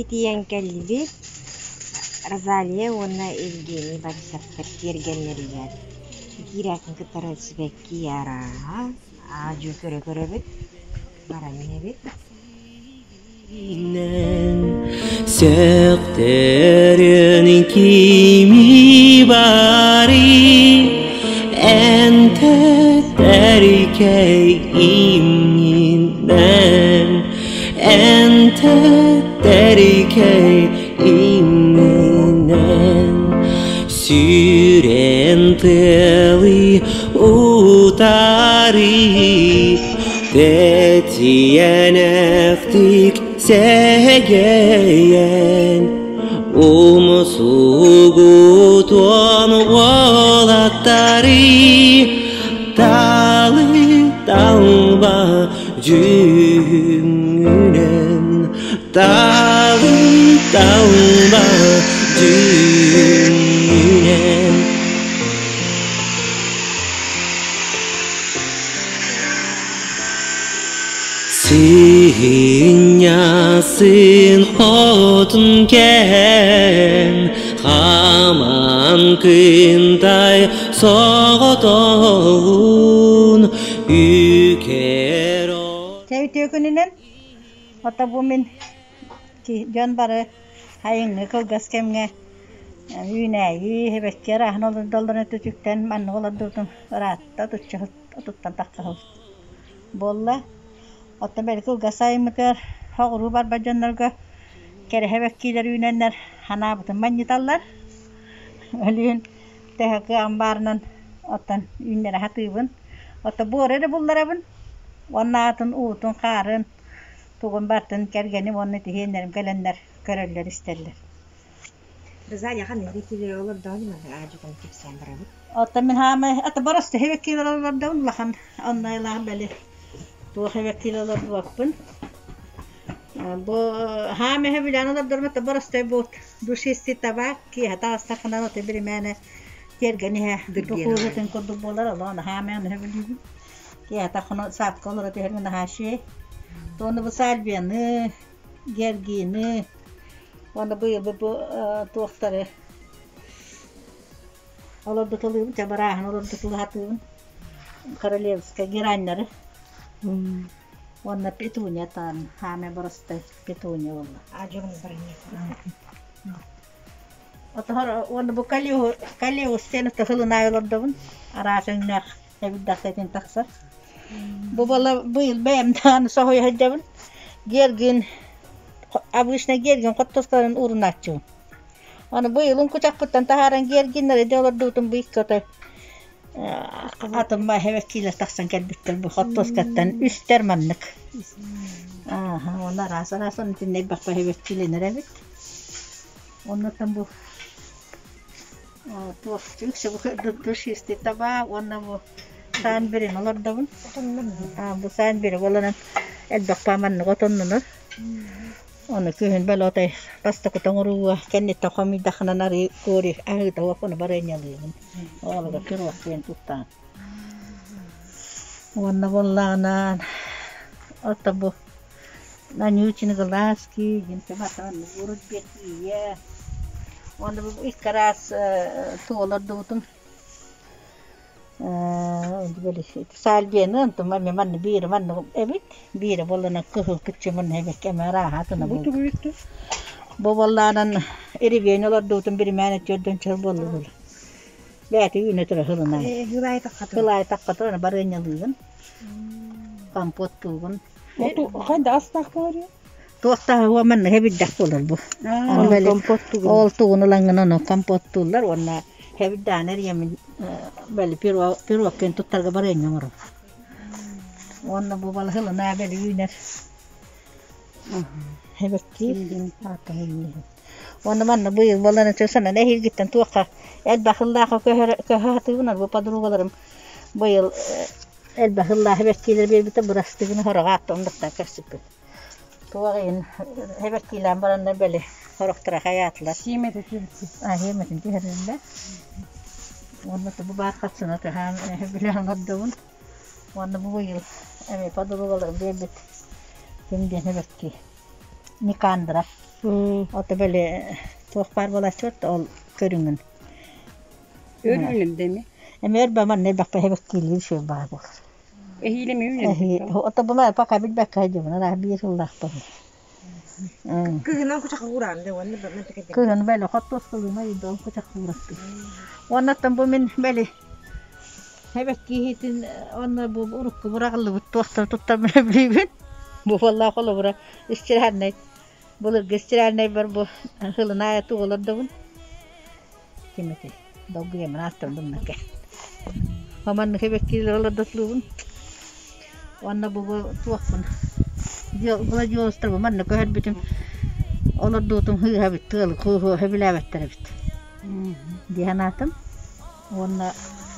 тиийэн кэллибит Розалия уонна Евгений Борисовтар тиэргэннэригэр. Киирээтин кытары сибэкки арааһа, аа-дьуо көрө-көрөбүт, баран иһэбит. Сөхтөрүн кими бары эн тэттэрикэй имнинэн эн тэттэрикэй имнинэн сүрэн тыалы утары Тэтиэнэхтик сэгэйэн умсугутуон уолаттары талы талба дьүһүҥҥүнэн талы талба дьүһүҥҥүнэн. Синньасын хотун кэһэн, хаман кынтай соҕотоҕун үкэр Чэ үтүө күнүнэн ото бу мин дьон бары сайыҥҥы кылгас кэмҥэ үүнээйи эбэкки арааһын олордоллорун өттүтүттэн маннык олордубутум ыраатта отучча отуттан тахса сыл буолла. Оттон бэл кылгас сайыммытыгар соҕуруу барбат дьоннорго кэрэһэ бэккиилэр үүнэннэр санаабытын манньыталлар. Өлүүн төһө кыаҕым баарынан оттон үүннэрэ сатыыбын. Оттон буору эрэ булларабын уонна атын уутун, хаарын, тугун барытын кэргэним уонна тиһиэннэрим кэлэннэр көрөллөр-истэллэр. Розалия ханнык килиэ олордоҕун манна аадьукан кэпсээн барабыт. Оттон мин хаамай ата боросто эбэккиилэр олордобун улахан оннайлаах били туох эбэккиилэр олордубаппын. Бу хаамэһэ билэн олордорум ата боростой буут душистый табак киэһэ таҕыстаххына отой биримээнэ тиэргэн иһэ духуурутун курдук буолар олоон хаамээн иһэ билиибин. Киэһэ таххына саадка олоро түһэрин наһаа Туону бу сальвияны, георгины уонна быйыл бу туохтары олордуталыыбын, чабырааһын олордуталаһатыыбын, королевскай гераннары уонна петуния таан хаамай боростой петуния буолла. Отоһор уонна бу калиус сен тыһылын олордобун араас өҥнөөх эбирдэхтэтин тахсар. Бу буола быйыл бэйэм даҕаны соһуйа сылдьабын. Гергин обычно гергин хоттоскорун уурунааччыбын. Аны быйылын кучахпыттан таһааран гергиннэри де олордубутум бу икки отой атын эбэккиилэр тахсан кэлбиттэр бу хоттуоскаттан үстэр маннык. Ааха, уонна араас араас оны тиннэйбэхпэ эбэккиилэнэр эбит. Оннуттан бу туох үксэ бу душистый табаа уонна бу саан бирин олордобун. Бу саан бири буоланан элбэх маннык отоннунар. Ону күһүн бэл отой бастакы тоҥорууга кэнниттэн хомуйдаххына арыы куори аһыыта уох ону барыанньалыыбын. Оҕолорго пирог диэн туттаҕын. Уонна буоллаҕынан ото бу Вонючий глазки диэн урут бэртиийэ уонна бу икки араас тугу олордубутум сальвияны онтум эмиэ манна биирэ манна эбит биирэ буоллана кыһыл кыччымын эбиккэ эмэ арааһа атына Бу тугу үттү? Бу буоллаанан ревень олордубутум биримээн өттүөрдөн чыл буоллубул бэйэтэ үүнэ тура сылынан сылаай тахха барыанньалыыбын компоттуубун. Хайда астаах буолар? Туохтааҕа манна хэбирдэх буолар бу. Ону били ол тугун ылаҥҥын ону компоттууллар уонна хэбирдээн эрийэммин били пирог туттарга барыанньа оҥорор. Уонна бу балаһылына били үүнэр. Хэбэкки Уонна манна быйыл буолан санан эһиилгиттэн туохха элбэх ыллаах көһө сатыыбын бу подругаларым быйыл Элбэх ыллааһы бэркиилэр биэрбитэ бырастыгын хороҕо ааттаммыттар көрсүппүт. Туох иһин эбэркиилээн бараннар били сорохторо хайаатылар. Сиэмэтэ түһэрдэ. А сиэмэтин түһэрэллэр. Уонна бу баар хапсына тыһаан билэн олордубун. Уонна бу быйыл эмиэ подругаларым биэрбит ким диэн эбэркии Никандра. Ото били туох баар буолааччыбыт ол көрүҥүн. Өр үүнэрдэ emi. Эми өр баман элбэхпэ хэбэккиилиир үчүгэй баар буолар. Эһиилэ эми үүнэр. Ото була пока билбэккэ сылдьабын, арааһа биир сыллаахпын. Кыһынан кучах ууран да уонна Кыһын бэл хортуоскалыма дон кучах уураттым. Уоннаттан бу мин бэли хэбэккииһитин онно бу урукку быраҕыллыбыт туохтан туттарбын билбин. Бу буоллаах холобура стиральнай былыргы стиральнайбар бу хылынаайа тугу олордобун. Ким этэй? Долгуйаммын ааттарын думнарга. Маннык хэбэккиилэр олордотлуубун. Уонна бу туохпун гладиолустарбын манна көһөрбүтүм. Олордуутум хыыһа эбит, тыалы кууһу сөбүлээбэттэр эбит дии санаатым. Уонна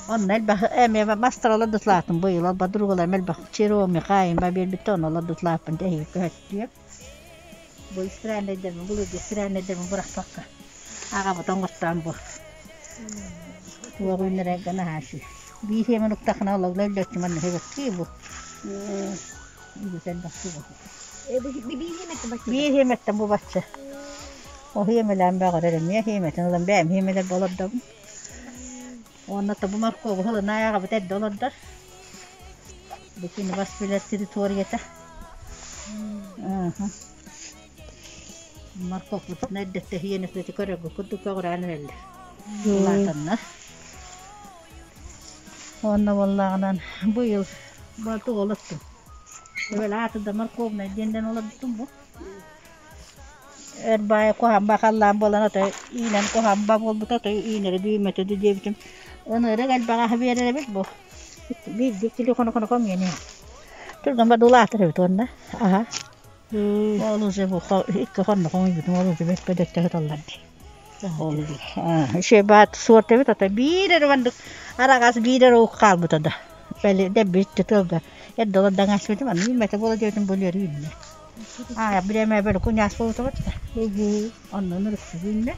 онно элбэх эмиэ мастар олордутулаатым быйыл подругаларым элбэх чероми хаайымба биэрбиттэр онно олордутулааппын эһиги көһөттүөм. Бу истирээннэйдэрбин былыргы истирээннэйдэрбин бырахпакка аҕабыт оҥортоон бу туох үүннэрэргэ наһаа үчүгэй. Биир сиэмэн уктахына ологло өллөччү манна хэбэктии бу. Үгүс элбэх Биир сиэмэттэн бу бачча. Ол сиэмэлээн бөҕөрөр эмиэ сиэмэтин ылан бэйэм сиэмэлэрбин олордобун. Уонна тобу моркуобу ылына аҕабыт эрдэ олордор. Бу кини бас билэр территорията. Моркуоппутун эрдэттэ хиэнэтэ көрөргө курдук көҕүрээн эрэллэр. Улаатаннар. Уонна буоллаҕынан быйыл тугу олоттум. Эбэл ааты да морковнай диэннэн олордум бу. Эр баайы куһаамба халлаан буолан ото иинэн куһаамба буолбута ото иинэри бүүммэтэ диэбитим. Ынырык элбэх аһы биэрэр эбит бу. Биирдик телефону хоно миэнэ. Түргэн бадулаатар эбит уонна аһа. Ол уже бу икки хонно хоҥуйбутум ол уже бэт бөдөттө сыталлар дии. Үчүгэй баат суорт эбит ото биир эрэ маннык араҕас биир эрэ ук хаалбыта да. Били дэббит тылга эрдэ олордон ааспытым аны үүммэтэ буола диэбитим бу үөрүү үүннэ. Аа бириэмэ били куньаас буолбут да. Онно ырыксы үүннэ.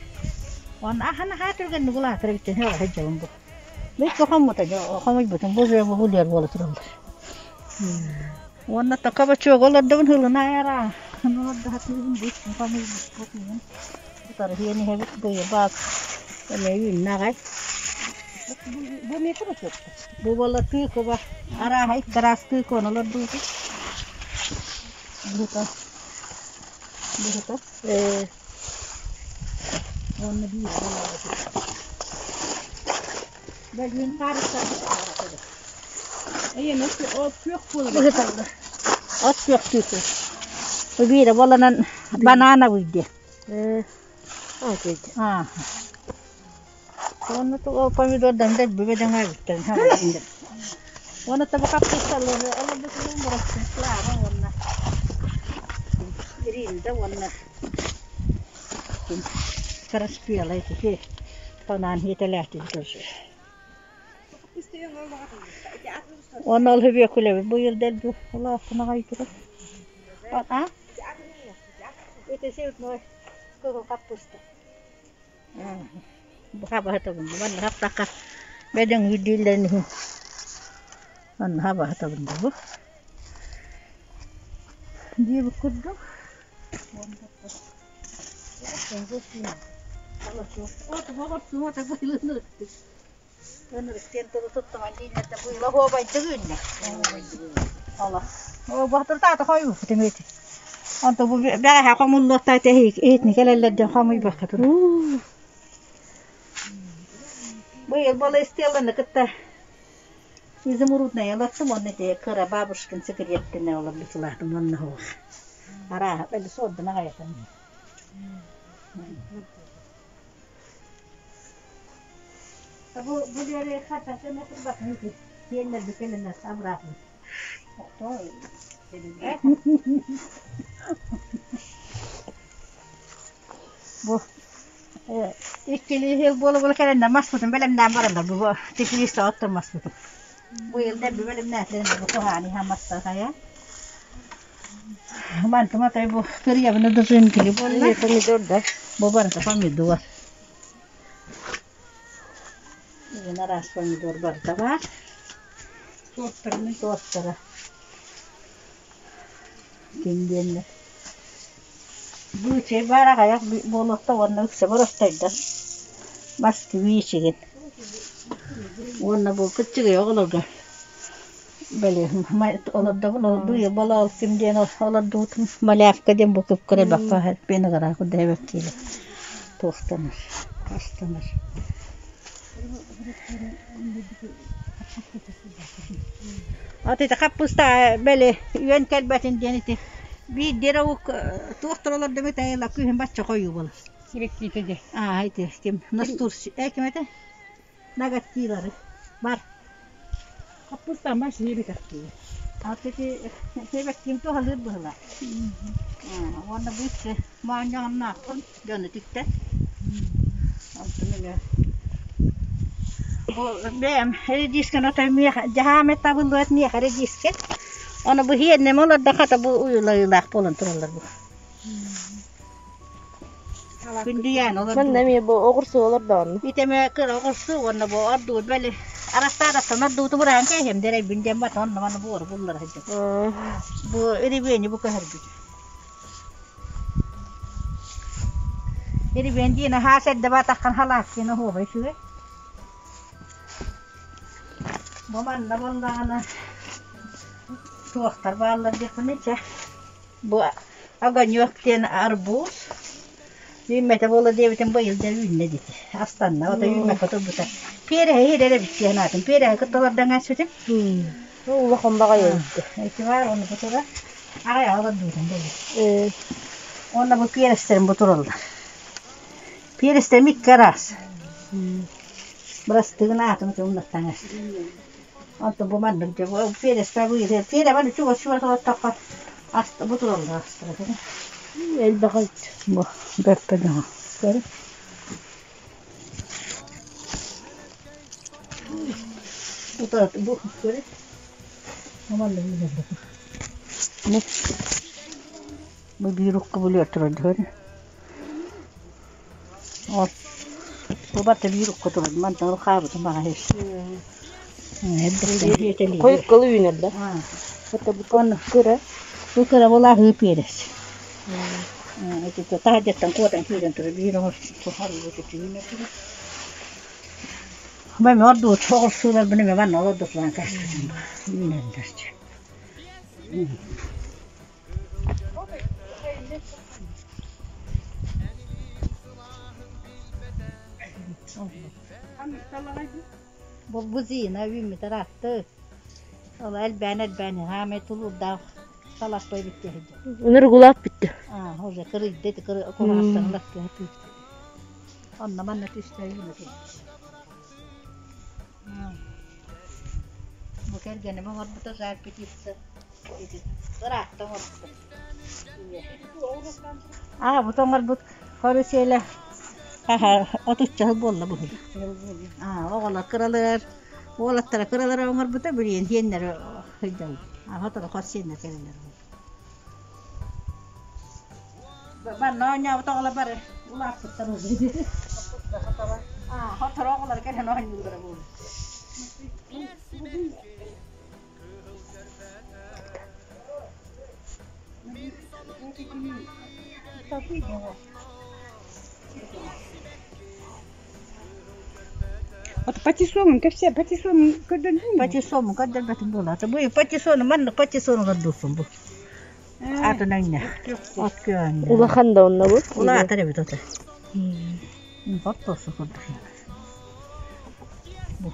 Онно ахан аһаа түргэнник улаатар эбиттэн һэ сылдьабын бу. Бүт хоммута хомуйбутум бу уже бу үлүөр буола тураллар. Уонна тока бочуога олордобун хылына айара. Олордо хатыыбын бу хомуйбут Утары иһэн иһэбит быйылаах эмиэ үүннэ аҕай. Бу эмиэ кыбачыаппыт. Бу буолла тыыкыба арааһа икки араас тыыкыбаны олордубутум. Быһыта быһыта уонна биир Бэлиин хаарыттарбыт Эйэн от күөх буолар. Быһыталлар. От күөх тыыкы. Биирэ буоланан банановый диэ. Аа. Уонна ол помидордан дэлби бөдөҥөөбүттэрин хаалбыттар. Уонна таба хаппыысталары олорбутунан бырастын Слава уонна Ринда уонна Краспела ити тонаан хиэтэлээтибит уже. Уонна ол хүбүөкүлэбит бу ыйыл дэлби улааттын аҕай турар. А? Ити сыпной кыһыл хаппыста. Хабаһытабын манна хаптахха бөдөҥ үрдүүллэрин иһин манна хабаһытабын бу диэбит курдук Онто бу бэҕэһээ хомуллуохтаах иһитини кэлэллэр диэн хомуйбакка турар. Быйыл буола истиэллэни кытта изумрудная олордум уонна ити кыра бабушкин секреттинэ олорбутулаатым уонна суох. Арааһа били суордун аҕайатын. Бу бу диэри хататын турбатын сиэннэрбит кэлэннэр абыраатын. Бу иккилии сыл буола-буола кэлэннэр маспытын бэлэмнээн бараннар бу теплица оттон маспытын. Быйыл дэлби бэлэмнээтилэр бу куһаҕан иһэн мастар хайа. Мантым атай бу кырыйабына дожинкили буолла. Помидор да. Бу барыта помидор. Бүгүн араас помидор барыта баар. Суоттарынан. Суоттара. Ким диэннэр. Быычай баар аҕыйах буолуохта уонна үксэ боростойдор. Москвичигин. Уонна бу кыччыгый оҕолорго били олордобун быйыл болоол ким диэн олордубутум малявка диэн бу кып-кыра баппа пеныгара курдайбат киилэ туохтанар астанар. От ити хаппыста били үөн кэлбэтин диэн ити биирдии эрэ ук туох туралар айыла күүһүн бачча хойуу буолар. Сибэккиитэ дьэ. Аа ити ким настурс э ким этэ нагаттилары бар. Хаппыста ама сиэбэтэхтии. От ити сибэккиим туһалыыр быһыылаах. Уонна бу икки моонньоҕонноохпун дьону тиктэн. Онтон эмиэ бу бэйэм редискэн отой миэхэ дьаһаамай табыллыбат миэхэ редискэ. Ону бу иһиэннэм олордо хата бу уйулайыылаах буолан тураллар бу. Күндүйээн Манна олордубут. эмиэ бу оҕурсу олордоҕунна. Ити эмэ кыра оҕурсу уонна бу ордубут били арастаадаттан ордубуту бураан кээһиэм дирэйбин диэн бата онно маны буору буллара сылдьар. Бу ревени бу көһөрбүт. Ревен диэн аһаа сэрдэ баатаххан халааккын оһуобай үчүгэй. Бу манна буоллаҕына туохтар бааллар диэхпиний чэ. Бу огонек диэн арбуз үүммэтэ буолуо диэбитим быйыл дьэ үүннэ диэтэ. Астанна, ото үүммэккэ турбута. Переһи иһирэр эбит диэн аатым. Переһи кытта олордон ааспытым. Улахан баҕайы эбит. Ити баар, ону бу турар. Аҕай олордубутум буолуо. Уонна бу перестэрим бу тураллар. Перестэрим икки араас. Бырастыгын аатын умнаттаҥ Онтон бу маннык дьэ бу перестэ бу пере бары чугас чугас олортоххо бу тураллар астара Элбэх эбит. Бу бэркэ дьоҥо. Көрү. Бу көрү. Бу Бу биир укка булуор турар көрү. Ол бу барыта биир укка турар. Мантан хаабытым баҕа Хойуккалы үүнэр да. Кыра. Бу кыра буолаа пиэрес. Таһырдьаттан куотан киирэн турар биир Мен ордуут оҕурсууларбын эмэ манна олордутулаан кээспитим үүнэллэр. Бу бузина үүммүт ыраатты. Ол элбээн-элбээн хаамай тулуурдаах талаппай бүттэ. Өнөр гулаап бүттэ. Аа, уже кырыйды курааттан лаппы. Онно манна түстэ үүнэ Бу кэргэним оҥорбута жар птица. Ыраатта оҥорбута. Аа, бу оҥорбут каруселя отучча сыл буолла быһыы. Аа, оҕолор кыралар, уолаттара кыралара оҥорбута, билигин сиэннэрэ сылдьаллар. Аҕа хос сиэннэр кэлэллэр. Манна оонньообут оҕолор бары улааппыттар Аа, хоторо оҕолор кэлэн оонньууллара буолуо. Ото патиссонун кэпсээ, патиссонун көрдөрдүҥ дуо? Патиссонун көрдөрбөтүм буолаата. Бу патиссону маннык патиссону көрдүүрсүн бу. Атын өҥнө. От күөҥ. Улахан да онно бу. Улаатар эбит ото. Хортуоса курдук. Бу.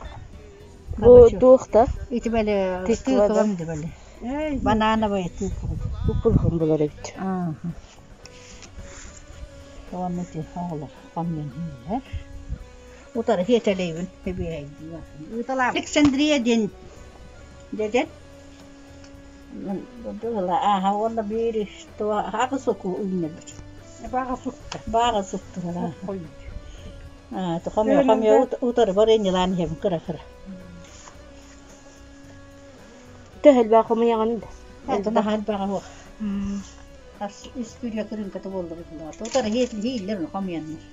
Бу туох да? Ити бэлэ Тыква да. тыквам ди бэлэ. Банановая тыква. Упулхан булар эбит. Уонна ити оҕолор хомуйан иһэллэр. Утары хиэтэлиибин Александрия диэн деден ааха уонна биир аҕыс уку үүннэрбит. Баҕа сукта. Баҕа суктура. Аа, хомуйа хомуйа утары бар энньилаан иһэбин кыра-кыра. Төһөлбөх хомуйаҕын да? Это наһаа элбэҕэ суох. Хас үс күрүө кырыыҥката буолла быһыылаах. Утары иһиллэр хомуйаннар.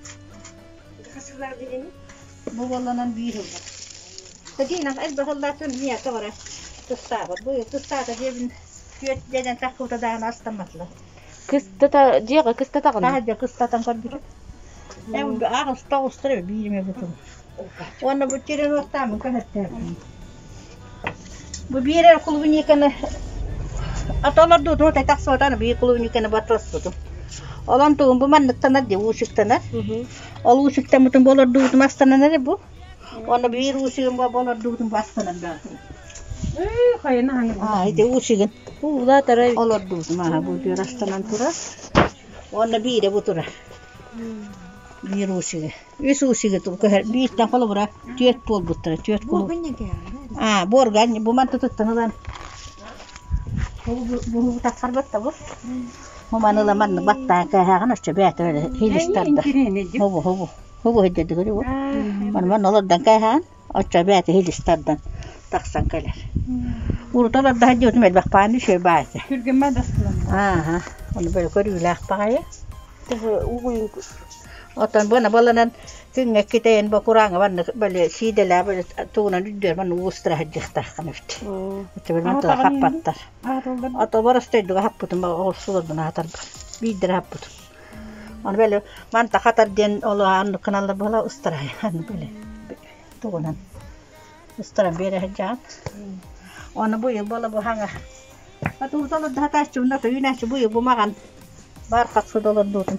Бу буолланан биир ылла. Тагина элбэх ыллаатын миэхэ бара тустаабат. Бу тустаата диэбин түөрт дьэдэн таххыбыта даҕаны астамматылар. Кыстата дьиэҕэ кыстатаҕын? Таһырдьа кыстатан көрбүтүм. Аҕыста оҕустара биир эмэ бутум. Уонна бу черенуохтааммын көһөртөөбүтүм. Бу биир эрэ клубниканы ата олордубутум отой тахсыбатан биир клубниканы батыспытым. Олон тугум бу манныктанар дии уусуктанар. Ол уусуктаммытым бу олордубутум астанан эрэ бу. Уонна биир уусугум бу олордубутум бу астанан баатым. Ээ, хайаны хаҥыр. Аа, ити уусугун Улаатара олордубутум ааһа бу биир астанан турар. Уонна биирэ бу турар. Биир уусугу. Үс уусугу көһөр. Бииртэн холобура түөрт буолбуттара. Түөрт кулу. Аа, буорга бу манты туттан ылан бу тахсарбат да бу. Бу маны ыла маннык баттаан кээһээҕин оччо бэйэтэ хилистарда. Хобу хобу. Хобу хиддедигири бу. Маны маны олордон кээһээҕин оччо бэйэтэ хилистардан тахсан кэлэр. Урут олордо сылдьыбытым элбэх бааны үчүгэй баа этэ. Түргэммэ дастылан. Ааха. Ону бары көрүүлээх баҕайы. Угуйун Оттон буона буоланан күҥҥэ китэйэн бу курааҥҥа маннык били сиидэлээх били тугунан үрдүөр маннык уустара сылдьыахтааххын эбит. Оччо мантыга хаппаттар. Ото боростойдуга хаппытым оҕурсуларбын аһатарбар. Биирдэрэ хаппытым. Ону били манта хатар диэн ол аннык гыналлар буола устарай аны били тугунан устаран биэрэ сылдьаҕын. Ону бу ыйыл буола бу хаҥа Атууталар да хатааччыбын ото үүнээччи бу бу маҕан баар хатсыда олордуутун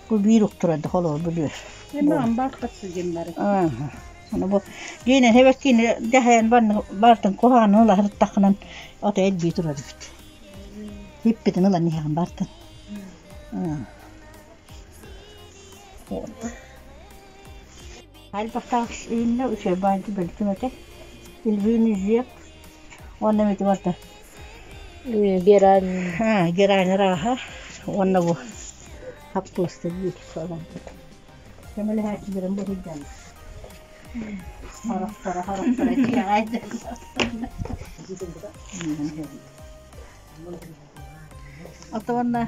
бу биир уктурады холобур бүлүөр. Эмаҕан баар хатсы диэн бары. Аны бу диэнэ хэбэккини дьаһайан бартын куһаҕаны ыла сырыттаххынан ото элбии турар эбит. Хиппитин ылан иһэҕин бартын. Альбахтаах үүннэ үчүгэй баайды бөлтүм этэ. Львиный зев Уонна эмити барда Герань. Герань арааһа уонна бу хаппыаста биир олорбут. Көмөлөһөөччүлэрим бу сылдьан Хорохторо хорохторо дьиэҕэ Оттон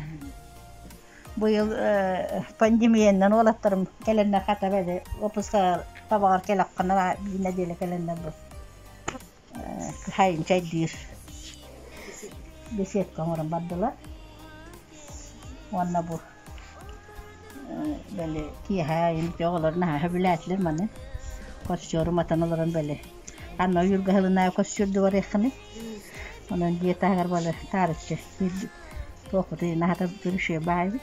быйыл пандемиянан уолаттарым кэлэннэр хата били выпуска табаҕар кэлэххинэ биир нэдиэлэ кэлэннэр бу Хаһайын чэйдиир беседка оҥорон бардылар уонна бу били киэһэ оҕолор наһаа сөбүлээтилэр маны костюру матан олорон били ханна ойуурга ыһылыннаайы костюрду барыаххыный онон дьиэ таһыгар бали таарыччы туохпутуй наһаа үчүгэй баайбыт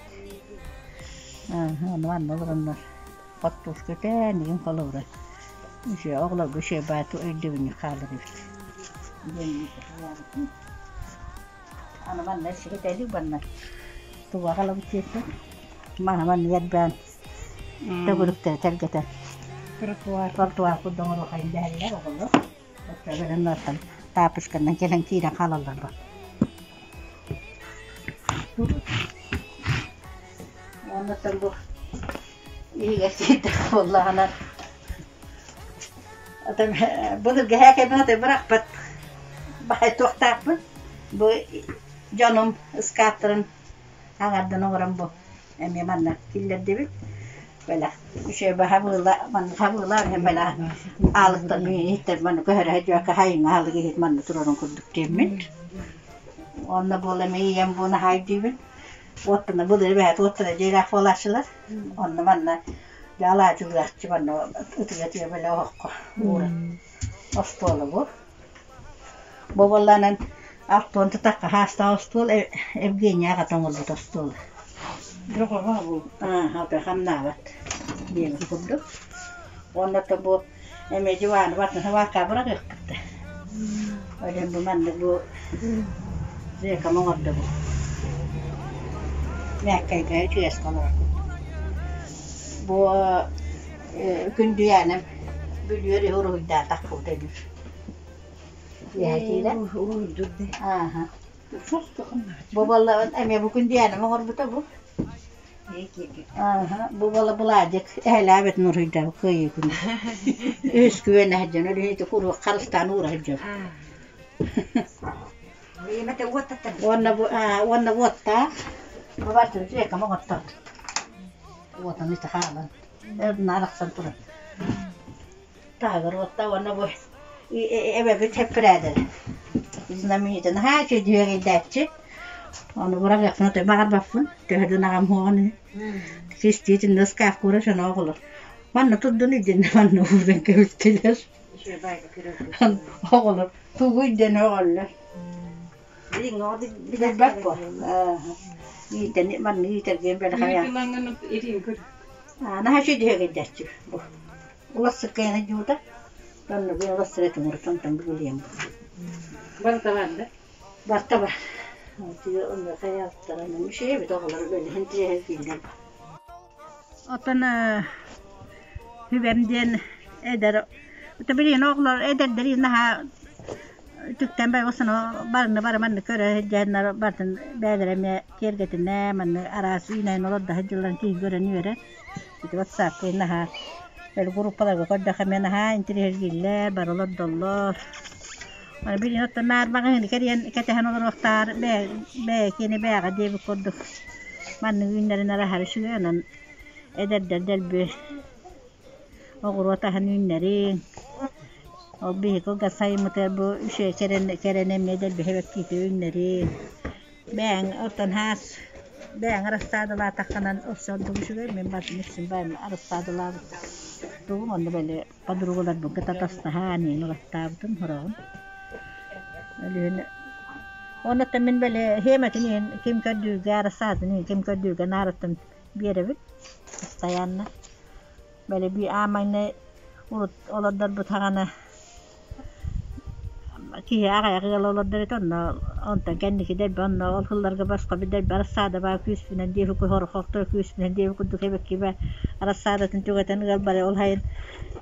ону манна олороннор Хортуоска үтээн холобура үчүгэй оҕолорго үчүгэй баайы өйдөбүнньүк хаалар эбит Аны манна сиһитэлик манна туга аҕалабыт диэтэ маһа манна эрбээн төгүрүктэрэ тэлгэтэн Тротуар. Тротуар курдук оҥоруохайын дэһэллэр оҕолор. Оччолоруннартан таапочканан кэлэн киирэн хаалаллар бу. Уонна бу иһигэр киирдэх буоллаҕына отон былыргы һээкэйбин отой бырахпат баай туохтаахпын бу дьонум ыскааптарын аҥардан оҥорон бу эмиэ манна киллэрдибит бэлэх үчүгэй баһа быыла манна хабыылаах иһин бэлэх аалыктан иһиттэр манна көһөрө сылдьыбакка хайыҥҥа аалык иһит манна турарын курдук диэммит Онно буола мин ийэм бу наһаа өйдүүбүн. Уоттана былыр эбээт уоттана дьиэлээх буолааччылар. Онно манна дьэ алаадьылыахчы манна ытыйа-ытыйа бэлэ оһоххо ууран остуола бу. Бу буоллаанан алтуон тутахха хаастаах остуол Евгения аҕата оҥорбут остуола. Бөҕөҕө бу. Аа, хамнаабат диэбит курдук. Уонна то бу эмиэ диваны батын сабаакка быраҕыахпыт да. Ол бу маннык бу зеком оҥордо бу. Мээккэйгэ үчүгэскэ олорор курдук. Бу күндүйээним бүлүөр иһи уруһуйдаатах курда диир. Иһэ Ааха. Бу буолла эмиэ бу күндүйээним оҥорбута бу. Ааһа, бу буола Былаадьык эһэлээбитин уруһуйдаабыт кыайыы күнэ. Үһүс күөн сылдьан өлүһүтэ куруук харыстаан уура сылдьабыт. Уонна бу уонна уоттаах бу барытын жекам оҥорторбут. Уотун ити хаалан өр арахсан турар. Таһыгар уотта уонна бу эбэбит хэппирээдэр. Знаменитый наһаа үчүгэй дьүөгэйдээччи. Ону быраҕыахпын отой баҕарбаппын. Төһө да аҕам уһуоҕун иһин. Систиитин ыскаах куура соно оҕолор. Манна турдун илдьэннэ манна ууран кэбистилэр. Оҕолор тугуй диэн өҕөллөр. Билбэт буо. Иитэн манна иитэргиэн бэлэх Наһаа үчүгэй дьүһү бу. Улассыккайаны дьуута. Оннугу улассыра тумурутан бүгүлүйэн бу. Барыта бар да? Барта бар. Оттон Хүбэм диэн эдэр билигин оҕолор эдэрдэр наһаа үтүктэн барыны бары маннык көрө сылдьаннар барытын бэйэлэрэ эмиэ киэргэтинэ маннык араас үүнэйин олордо сылдьалларын киһи көрөн үөрэр. Ити ватсапка наһаа бэл группаларга көрдөххө эмиэ наһаа интэриэһиргииллэр, бары олордоллор. Билигин оттон наар маҕаһыыны кэрийэн кэтэһэн олоруохтаар бэйэ бэйэ киэнэ бэйэҕэ диэбит курдук маннык үүннэрин араһар үчүгэй онон эдэрдэр дэлби оҕуруот аһын үүннэриҥ. Ол биһиги кылгас сайыммытыгар бу үчүгэй кэрэн кэрэн эмиэ дэлби эбэккиитэ үүннэриҥ. Бэйэҥ оттон хаас бэйэҥ арассаадалаатаххынан өссө ордук үчүгэй мин барытын үксүн бэйэм арассаадалаабыт тугум онно били подругаларбын кытта атастаһан иһин ылаттаабытым сороҕун. Өлүөн Оннуттан мин били сиэмэтин иһин ким көрдүүргэ арассаадатын иһин ким көрдүүргэ наарыттан биэрэбин постоянно. Били би аан маҥнай урут олордорбут саҕана киһи аҕыйах ыал олордор этэ онно онтон кэнники дэлби онно ол сылларга босхо дэлби арассаада баар күүспүнэн диэки хорохохто күүспүнэн диэки курдук эбэккибэ арассаадатын түгэтэн ыал бары ол сайын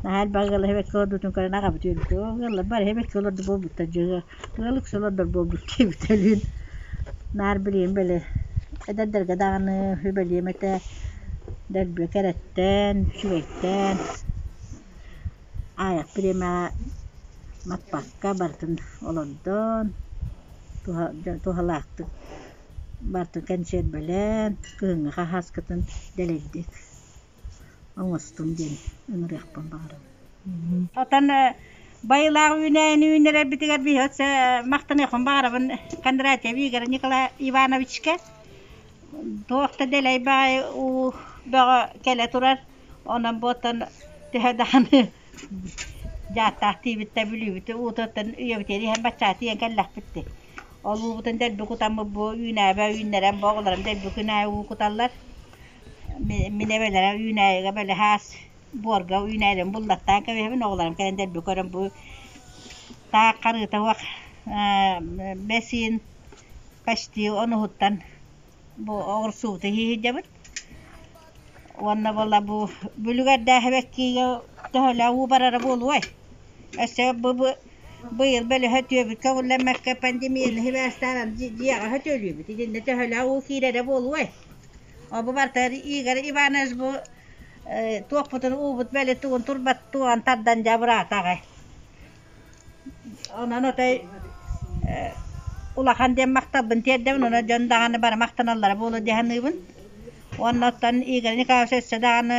наһаа элбэх ыал эбэкки олорбутун көрөн аҕабыт үөрбүтэ ол ыаллар бары эбэкки олордо буолбуттар дьэ ыал үксэ олордор буолбут диэбитэ өлүүн наар билигин били эдэрдэргэ даҕаны сүбэлиэм этэ дэлби кэрэттэн үчүгэйтэн Аайах бириэмэҕэ маппакка барытын олордон, туһалаахтык барытын кэнсиэрбэлээн, кыһыҥҥы хаһааскытын дэлэйдик оҥостуҥ диэн ыҥырыахпын баҕарабын. Оттон байылаах үүнээйини үүннэрэрбитигэр биһи өссө махтаныахпын баҕарабын Кондратьев Игорь Николай Ивановичка. Туох да дэлэй баҕайы уу бөҕө кэлэ турар. Онон буоттан төһө даҕаны дьааттаах тиийбит да Бүлүүбүт уутуттан үйэбитигэр иһэн баччаа тиийэн кэллэхпит дии. Ол уубутун дэлби кутаммыт бу үүнээбэ үүннэрэн бу оҕолорум дэлби күн аайы уу куталлар. Мин эбэлэрэ үүнээйигэ били хаас буорга үүнээйилэрин буллаттаан кэбиһэбин оҕолорум кэлэн дэлби көрөн бу таах харыыта суох бэсиин почти онуһуттан бу оҕурсуубутун иһиһирдэбит. Уонна буолла бу бүлүгэрдээх эбэккиигэ төһөлөөх уу барара буолуой? Өссө бу быйыл бөлөһө түөбүт көҥүллэммэккэ пандемияны сибээстээн дьиэҕэ сөтүөлүүбүт. Итиннэ төһөлөөх уу киирэрэ буолуой? Ол бу барыта Игорь Иванович бу туохпутун уубут били тугун турбат туган тардан дьэ абыраата аҕай. Онон отой улахан диэн махталбын тиэрдэбин, онон дьон даҕаны бары махтаналлара буолуо дии саныыбын. Уонна оттон Игорь Николаевич өссө даҕаны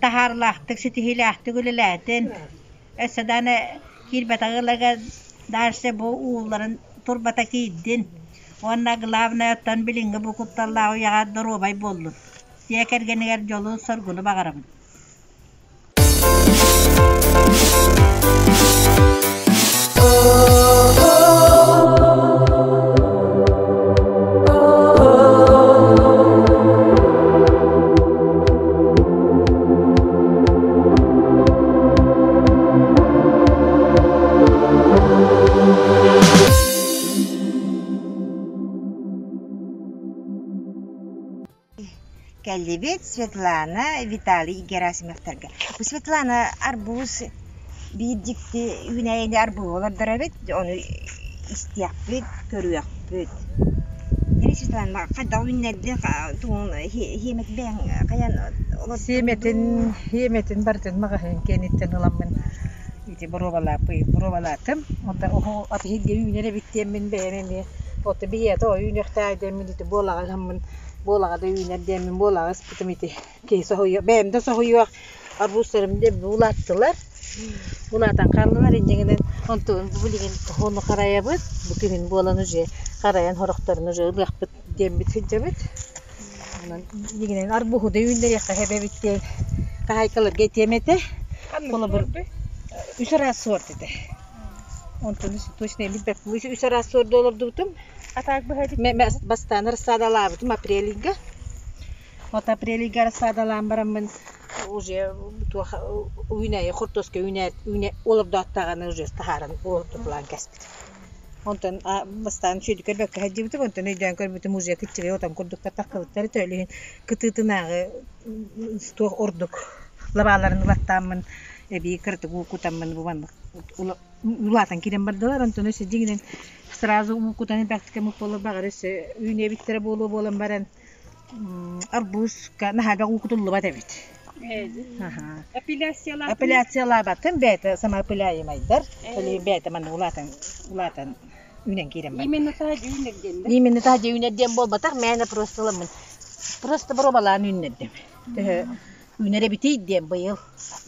таһаарыылаахтык, ситиһиилээхтик үлэлээтин. Өссө даҕаны киирбэтэх ыалларга дальше бу уулларын турбата киирдин. Уонна главное оттон билиҥҥи бу кутталлаах үйэҕэ доруобай буоллун. Дьиэ кэргэнигэр дьолу-соргуну баҕарабын. Кэллибит Светлана, Виталий Герасимовтарга. Бу Светлана арбуз биир дьикти үүнээйини арбуһу олордор эбит, ону истиэхпит, көрүөхпүт. Яна Светлана, хайдах үүннэрдин тугун хиэмэт бэйэҥ хайан Сиэмэтин, хиэмэтин барытын маҕаһыын киэниттэн ыламмын ити боруобалааппый боруобалаатым. Онтон оһо атыһыйга үүнэр эбит диэммин бэйэм эмиэ ото биһиэтэ үүнүөхтээх диэммин ити буолаҕа ыһаммын буолаҕа да үүнэр диэммин буолаҕа ыспытым ити киһи соһуйуох бэйэм да соһуйуох Арбузтарым дьэ улааттылар. Улаатан хааллылар инньэ онтон билигин ону харайабыт. Бу күһүн буолан уже харайан сорохторун уже ылыахпыт диэммит сылдьабыт. Онон билигин арбуһу да үүннэриэххэ сөп эбит диэн хаһаайкаларга этиэм этэ. Холобур, үс араас суорт этэ. Онтон точно билбэппин. Үс араас суорду олордубутум. Бастаан рассадалаабытым апрель ыйга. Вот апрель ыйга рассадалаан бараммын уже туох үүнээйи хортуоска үүнээт үүнэ олордоот даҕаны уже таһааран олордуталаан кэспитим. Онтон бастаан үчүгэйдик көрбөккө сылдьыбытым, онтон өйдөөн көрбүтүм уже кыччыгый отон курдуктар таххыбыттар этэ, ол иһин кытыытынааҕы туох ордук лабааларын ылаттааммын эбии кыратык уу кутаммын бу маннык улаатан киирэн бардылар, онтон өссө дьиҥинэн сразу уу кутан элбэхтик эмит буоллар баҕар өссө үүнүө эбиттэрэ буолуо буолан баран арбузка наһаа элбэх уу кутуллубат эбит. Апелляциялаабатын бэйэтэ самоопыляемайдар, ол иһин бэйэтэ манна улаатан улаатан үүнэн киирэн барар. Именно таһа үүнэр диэн да? Именно таһа үүнэр диэн буолбатах, мээнэ просто ыламмын просто боруобалаан үүннэрдим. Төһө үүнэр эбитий диэн быйыл.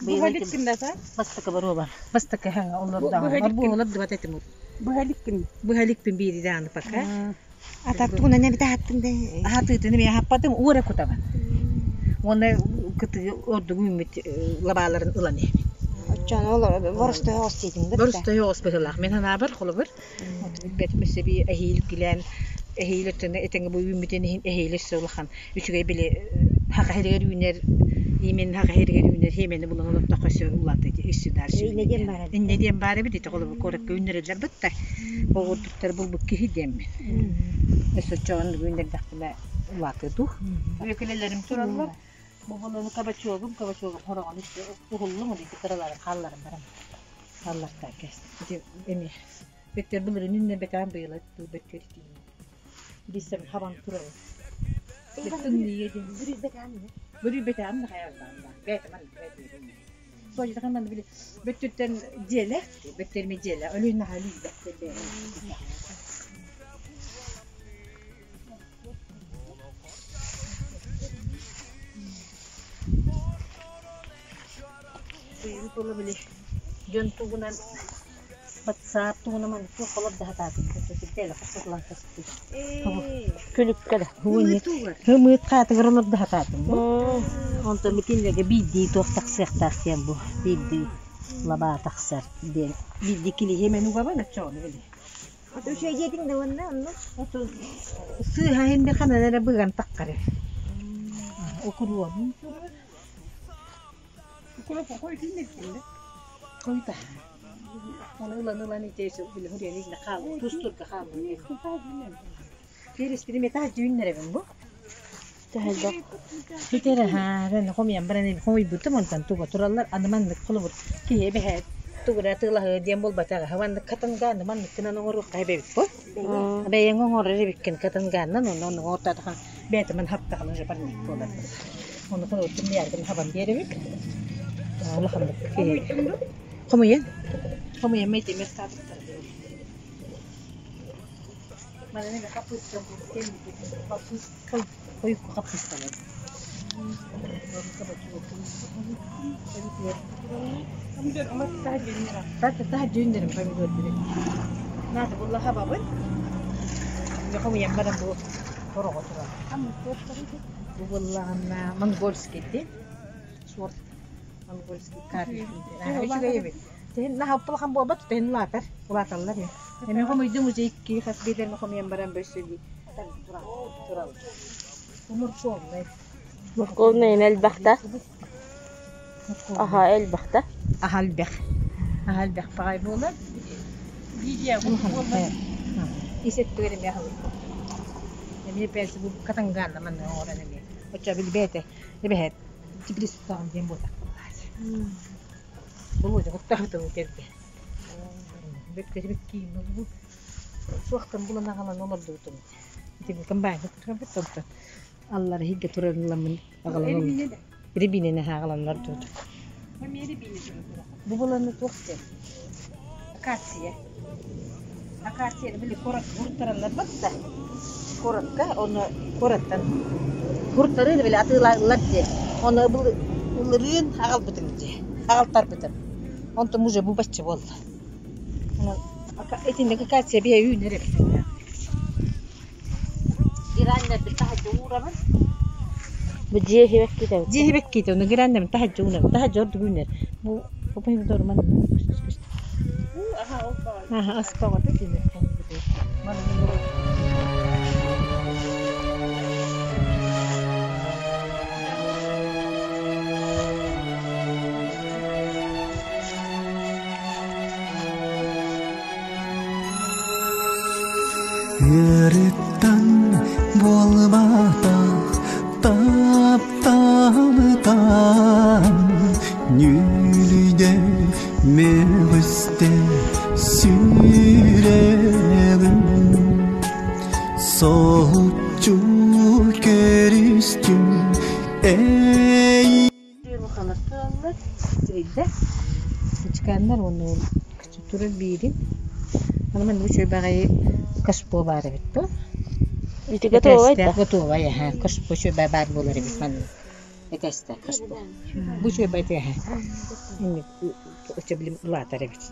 Быйыл Быһалыккын да та? бастакы боруоба. Бастакы хаҥа олордоҕум. Арбуз олордубат этим. Быһалыккын. Быһалыкпын биири даҕаны пока. А так тугунан эбит аһаттыҥ да? Аһатыытын эмиэ аһаппатым, уу эрэ кутабын. Уонна кытыы ордук үүммүт лабааларын ылан иһэбин. Оччону ол боростуой оҕус диэтиҥ да? Боростуой оҕус быһыылаах. Мин санаабар, холобур, билбэтим өссө бии эһиил килээн эһиил өттүнэ этэҥҥэ бу үүммүтүн иһин эһиил өссө улахан үчүгэй били саха сиригэр үүнэр именно саха сиригэр үүнэр хиэмэни булан олордоххо өссө улаата өссө дальше Иннэ диэн баар эбит. Иннэ диэн баар эбит ити холобур куоракка үүннэрэллэр бытта оҕурдуктары булбут киһи диэммин. Өссө оччоҕун үүннэрдэхпинэ улаатыа дуу. Үөкүлэлэрим тураллар. Бу буланы кабачогум, кабачогум хороҕон уһуллум, ити кыраларын хаалларан баран хааллартаа кэс. Ити эми бөттөр былырын үннэрбэтэҕим быйыл бөттөр итиин. Биссэм хабан турабын. Тымныйа диэн. Бүрүйбэтэҕим да хайаллаан да. Бэйэтэ маннык бэйэтэ. Суодьутахан манна били бөттүттэн дьиэлээх, бөттөрмө дьиэлээх, өлүн наһаа үлүйбэт Быйыл буола били дьон тугунан батсаап тугунан маннык туох олордо сатаатым Күлүккэ да. Ымыыт хаатыгар олордо сатаатым бу. Онтон бу биирдии туох тахсыахтаах диэн бу биирдии лабаа тахсар диэн биирдии килиһи мен угабын оччоҕуну били. Үчүгэй диэтиҥ да уонна онно? Сыыһа иһин ханан эрэ быган таххары. Укуруобун турар. Укроп хойутун да? Хойута. Оны ылан-ылан итээсэ били хурьяны илэ хаалла, тустурга хаалла. Переспини метаа дьүүннэрэбин бу. Төһөллөх. Хитере хаарын хомуйан баран хомуйбутум онтон туга тураллар аны маннык холобур киһи эбэһээт тугура тыылаһыы диэн буолбатаҕа маннык катангааны манныккынан оҥоруохха эбэбит бу. Бэйэҥ оҥорор эбиккин катангааннан онно онно оҥортоотохон бэйэтэ ман хаптаҕына уже парник буолар. Ону холобур тымныйааргын хабан биэрэбит. Улаханнык киһи хомуйан хомуйан мэйтэмир таабыттар. Манан эмэ хаппыыста хаппыыста хойукку хаппыысталар. Таһа дьүүннэрим помидор били. Наада булла хабабын. Хомуйан баран бу хороҕо турар. Бу буллаҕына монгольский дии. Сорт монгольский карлик. Үчүгэй эбит. Тэһин наһаа буолбат, тэһин улаатар. Улааталлар. Эми хомуйдум уже икки хас биирдэрми хомуйан баран бөссө дии. Турал. Морковный. Морковный элбэхтэ. Аха элбэхтэ. Аха элбэх. Аха элбэх баҕай буолар. Исеттигэр эмиэ аһылык. Эмиэ пәсі бу катангаанна манна оҥорон эмиэ. Оччо билбээтэ. Эбэһэт тибрис туттаҕын диэн буолтах Болуодьа куттаабыта бу кэрде. Бөккөтүбүт киин бу суохтан булан аҕалан олордубутум. Ити бу комбайнга турабыт онтон аллар иһигге турарыламмын аҕалан рябинаны аҕалан олордубут. Бу буланы туох диэн? Акация. Акация били куорат куртараннар батта. Куоракка оны куораттан куртары били атыылааллар диэн. Оны ылырыын аҕалбытым. дии. Аҕалтарбытым. Онтон уже бу бачча буолла. Итинник акация бэйэ үүнэр эбит. Гераннарбын таһырдьа уурабын. Бу дьиэ иһибэккитэ. Дьиэ иһибэккитэ, ону гераннарбын таһырдьа уурабын. Таһырдьа ордук үүнэр. Бу бу помидор манна Аха, ас баҕата кини. Ыарыттан буолбатах таптаабытан нүлүйдэ мөҕүстэ сүрэҕим соһуччу көрүстүм эй Сирийдэ. Ычыкааннар уонна ол турар биирин. Аны маннык үчүгэй баҕайы кашпо баар эбит дуо? Ити готовай да? Этээстээх готовай аһа. Кашпо үчүгэй баар буолар эбит маннык. Этээстээх кашпо. Бу үчүгэй этээһэ. Инник үчүгэй улаатар эбит.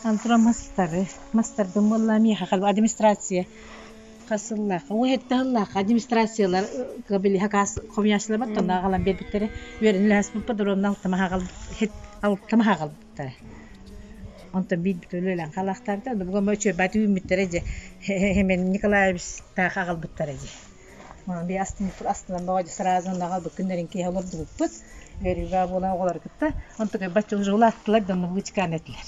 Антура мастары, мастарбын буолла миэхэ халба администрация хасыллаах, уһеттаһыллаах администрациялар били хакас хомуйааччылар баттан аҕалан биэрбиттэрэ. Үөрэнилэһэспиппит ровно алтама хаҕалбыттара. Онтон биирбит үлэлээн халаахтаабыта. Бүгүн үчүгэй үүммүттэрэ дьэ Хемен Николаевич таах аҕалбыттара дьэ. Онон би астыммыт астынан баҕа сразу аҕалбыт күннэрин киэһэ олордубуппут. Үөрүүгэ буолан оҕолор кытта. Онтон бачча уже улааттылар да онно бычкаан этилэр.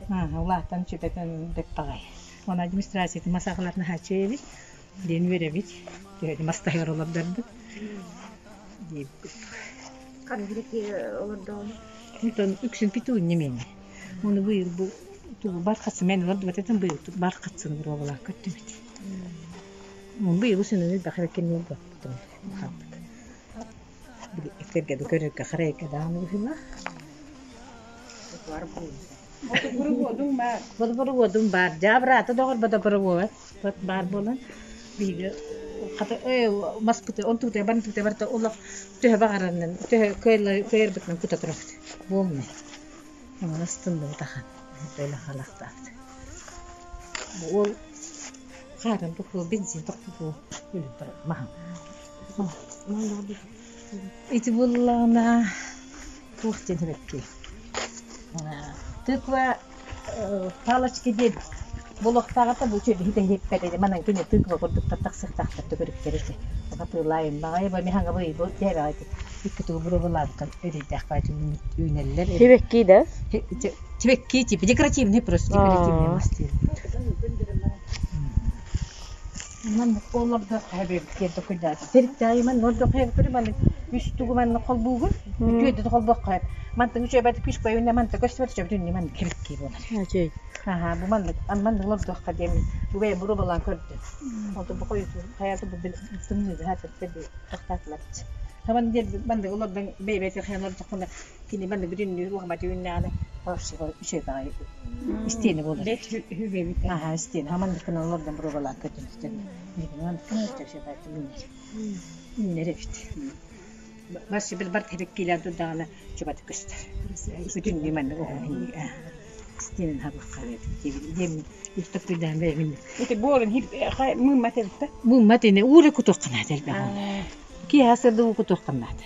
Улааттан үчүгэтин бэт баҕай. Оны администрациятын масахаларын хачыйабит, диэн үөрэбит. Төһөдө мастаһыгар олордорбут. Диэбит. Ханнык олордоҕун? Онтон үксүн петуния миэнэ. Оны быйыл бу тугу бар хатсы мен олордубат этим быйыл бар хатсыны буруобалаах көттүбүт. Быйыл усунун бахар кенни болбаттым. Хаппыт. Били этерге да көрөргө харайга дааны быһыла. Бодоборуодум бар. Жабрата доҕор бодоборуо бат бар болан биге хата маспыты он тута бан тута барта олох төһө багараннан төһө көйлөр көйөр бутан кута турат. Болмай. Астында тахан. Бөйлө халактаат. Ол харын бу бензин токту өлүп бар. Маха. Ити буллана туох диэн эбэкки. Тыква палочки диэн болохтааҕыта бу үчүгэй хите хиппэт манан күнэ тыква курдук тахсыахтаахтар төгүрүктэрити. Хатылайын баҕайы ба миханга бый бу тиэбэҕэ икки тугу буробалаабытан өрүйдээх баайы үүнэллэр. Хибекки да? Тибекки типа декоративный просто декоративный мас диир. Ман олордо хэбэп киэрдэ куйдаат. Терриктаайы ман нордо хэбэп көрү ман үс тугу ман холбуугун. Үтүөдэ холбоох хэп. Мантан үчүгэй бат күс көйүнэ манта көстүбэт үчүгэй бүтүннүү ман кирикки буолар. Ачай. Аха, бу маннык маннык олордуохха диэн бу бэйэ буробалаан көрдүм. Онтон бу хойуту хайата бу тымныыга хатыр тохтаатылар. Хаман диэн маннык олордон бэйбэти хайан олордоххуна кини маннык бүтүннүү уһамат үүннэҕинэ вообще үчүгэй баҕайы истиэнэ буолар. Аха, истиэнэ. Хаман кына олордон буробалаан көрдүм. Маннык кына үчүгэй баҕайы үүнэр. Үүнэр эбит. Бас бил бар тебеккилер турдаҕына чубаты көстөр. Бүтүннүү маннык уһун истиэнин хабыкка диэм үстөктүйдээн бэймин. Ити буолун хип мыыммат эбит. Мыыммат ини уура кутуохханаат элбэх. Киһи сырды уу кутуохханаат.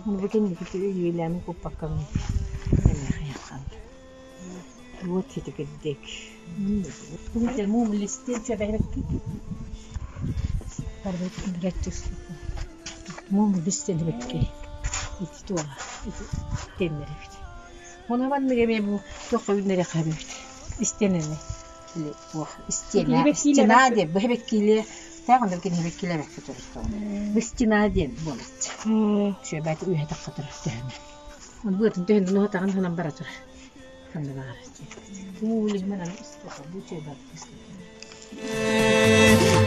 Бу кэнники үйэлэми куппаккам. Эме хаяхан. Вот хити кирдек. Бу мум листен чөбәйрәк. Барбыт бирәттис. Мум листен бекки. Ити туа. Ити теннер бит. Оны ман меге бу тоққа үннере хабит. Истенене. Или ох, истена, стена деп, бу хебеккиле. Тагын кен хебеккиле бек турду. Бу стена ден болот. Шөбәт үйә таққа турар төһөнө. Он бу төһөн ло тагын ханан бара турар. Ханна бар. Бу менен бу чөбәт.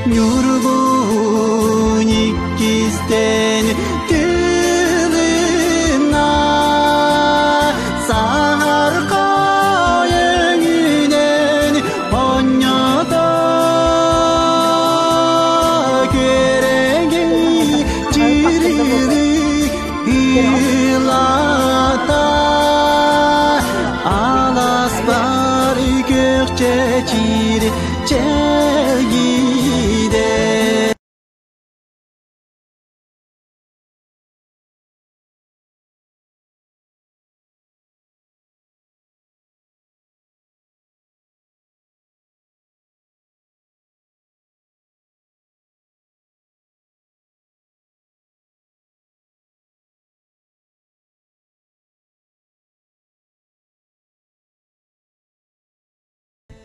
Ньургун иккистен тылына саҕар өҥүнэн онньото күөрэгэй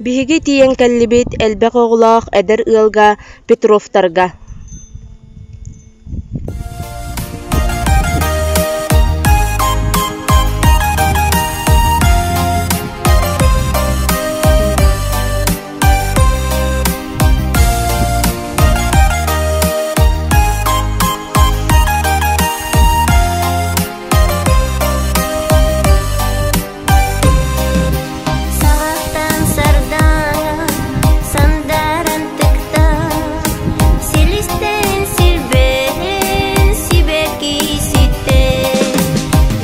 Биһиги тиийэн кэллибит элбэх оҕолоох эдэр ыалга Петровтарга. Саҕахтан сардаҥа сандаран тыкта, силистэн силбэһэн сибэкки ситтэ.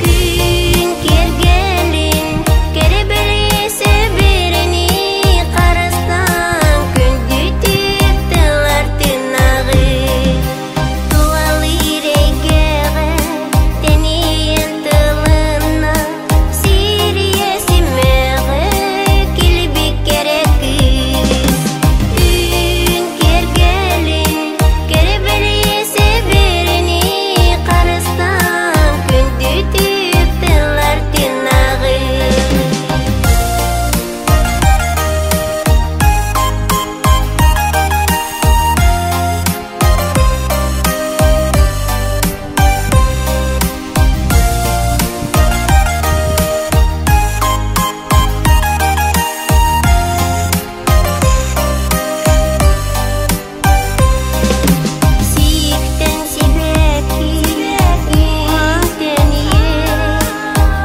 Күн киэргэлин кэрэ-бэлиэ сэбэрэни харыстаан күндүтүк тылар тыынааҕы. Тулалыыр эйгэҕэ тэнийэн тылынна, сирийэ симэҕэ килбик кэрэ кыыс. Күн киэргэлин кэрэ-бэлиэ сэбэрэни харыстаан күндүтүк тыллар тыынааҕы. Сииктэн сибэкки үүнтэн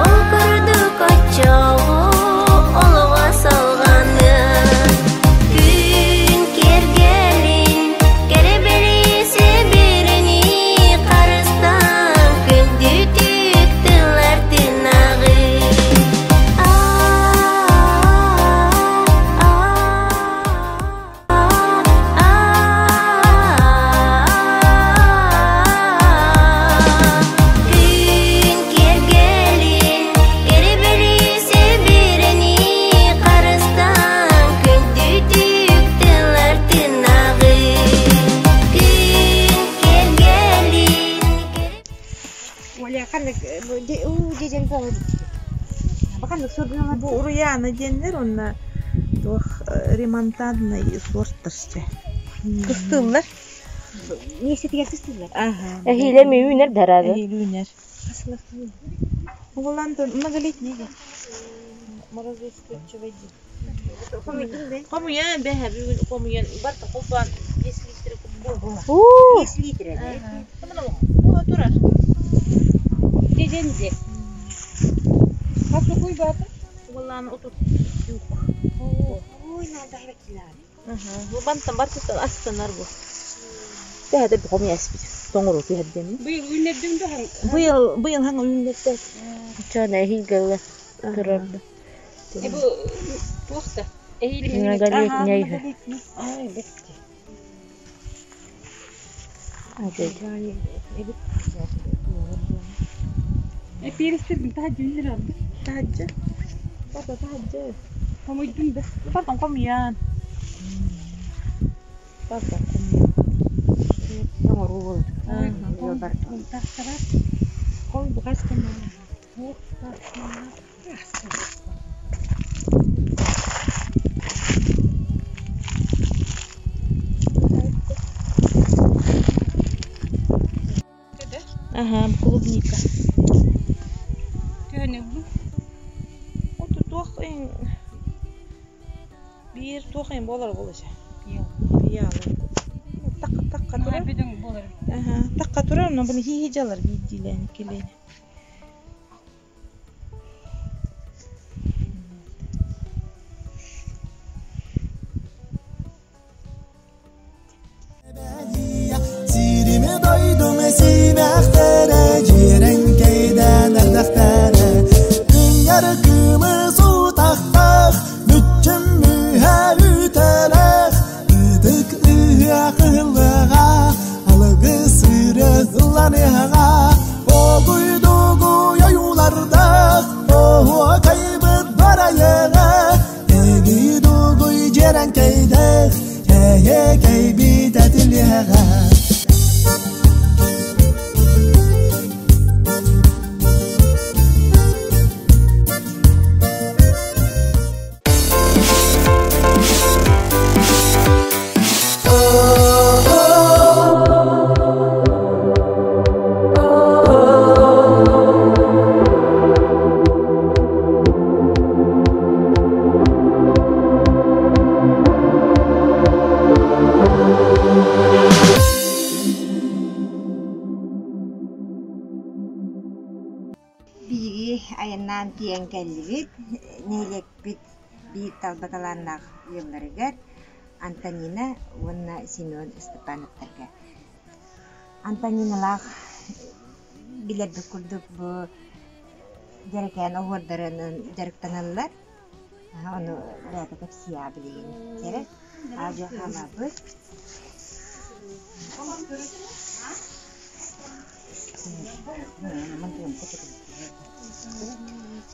ол курдук оччоҕо олоҕо салҕаныа. Күн киэргэлин кэрэ-бэлиэ сэбэрэни харыстаан күндүтүк тыллар тыынааҕы. Күн киэргэлин кэрэ-бэлиэ сэбэрэни харыстаан күндүтүк тыллар тыынааҕы. Күн киэргэлин Оля, ханнык уу дьэдьэн буолар. Баканнык сурдуналар. Бу Уруйаана диэннэр уонна туох ремонтантный сорттар чэ. Кыстыыллар. Миэстэтигэр кыстыыллар. Аха. Эһиилэ үүнэр дарады. Эһиил үүнэр. Уолан многолетний. Морозоустойчивый диэн. Хомуйдуҥ да? Хомуйан бэһэ бүгүн хомуйан барта холбоон 5 литр буолла. Уу, 5 литр. Була турар. Деден де. Хасу куйбаты. Уолан отут юк. Ой, надо хракилар. Бу бантан бартыттан астанар бу. Тэһэ да хомуй аспит. Тоҥору түһэрдем. Быйыл үүннэрдиҥ да хаҥ. Быйыл быйыл хаҥ үүннэрдэ. чон эһиил гылла турар. Э бу туох да. Эһиили Многолетний. Ай, бетти. Э перестер таһа дьүннэр алды. Таһаджа. Барта таһаджа. Хомуйдуҥ да. Бартан хомуйан. Бартан хомуйан. Тоҥоруу буолар. Бар. Тахсара. Хол бугас кэмэ. Ага, клубника. Төһөнү бу. Оту туох эн биир туох эн буолар буолуша. Пиала. Такка такка турар. Бүтүн буолар. Аха, такка турар, но буну хи жалар биидилени келени. Сирими дойдум симэхтэрэ, дьиэрэҥкэйдээн эрдэхтэрэ. Күннэр кымыс утахтах, мүччүм мүһэ үтэлэх, ытык ыһыах ыһыллыаҕа, алгыс ырыа ылланыаҕа, Огуйду Тиийэн кэллибит, нэһилиэкпит биир талба талааннаах ыалларыгар Антонина уонна Семен Степановтарга. Антониналаах билэрбит курдук бу дьэрэкээн оһуордарынан дьарыктаналлар. Ону бэйэтэ кэпсиэҕэ билигин. Чэрэ, аадьуо хаалаабыт.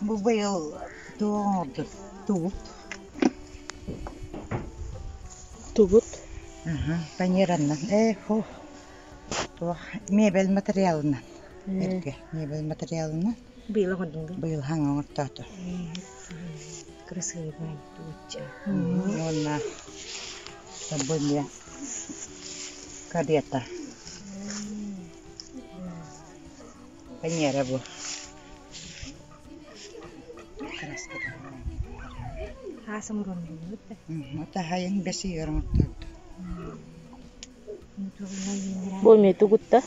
Бу быйыл туох оҥордун? Тугут. Тугут? Панераннан. Ээ, фу. Туох мебель материалынан. Эргэ мебель материалынан. Быйыл оҥордуҥ дуо? Быйыл хаҥа оҥортоото. Кырасыабай тугутча. Уонна бу эмиэ карета. Панера бу. Краската. Хаас оҥоруон да? Таһайын бэс ыйыгар оҥортообут. Бу эмиэ тугутта?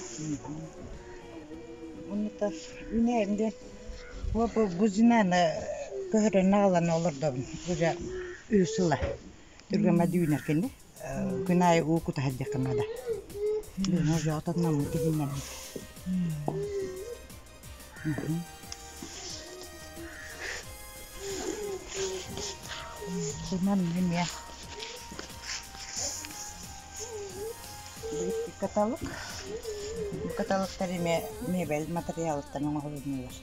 Оннута үүнээйим диэн бузинаны көһөрөн аҕалан олордобун уже үс сыла. Түргэн үүнэр кини. Күн аайы уу кута сылдьыахха наада. Бүгүн уже отонноммут тигиннэммит. Манна эмиэ каталог. Бу каталогтар эмиэ мебель матырыйаалыттан оҥоһулуннулар.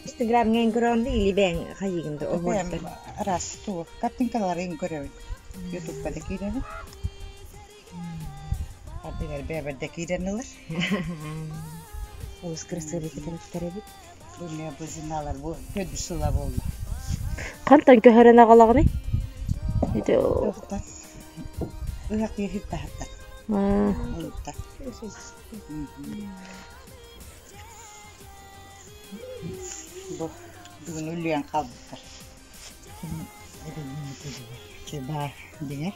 Инстаграмҥа көрөҕүн да или бэйэҥ хайыыгын да Бэйэм араас тугу картинкаларын көрөбүн. Ютубка да киирэбин. Ардыгар бэйэбэр да киирэн ылар. Олус кырасыабай кыталыктар эбит. Бу эмиэ бу журналлар бу төрдүс сыла буолла. Хантан көһөрөн аҕалаҕыный? Ити Туохтан? Ыһах киһи таһыттар. Олуттар. Бу бүгүн үлүйэн хаалбыттар. Чыбаа дьиҥэр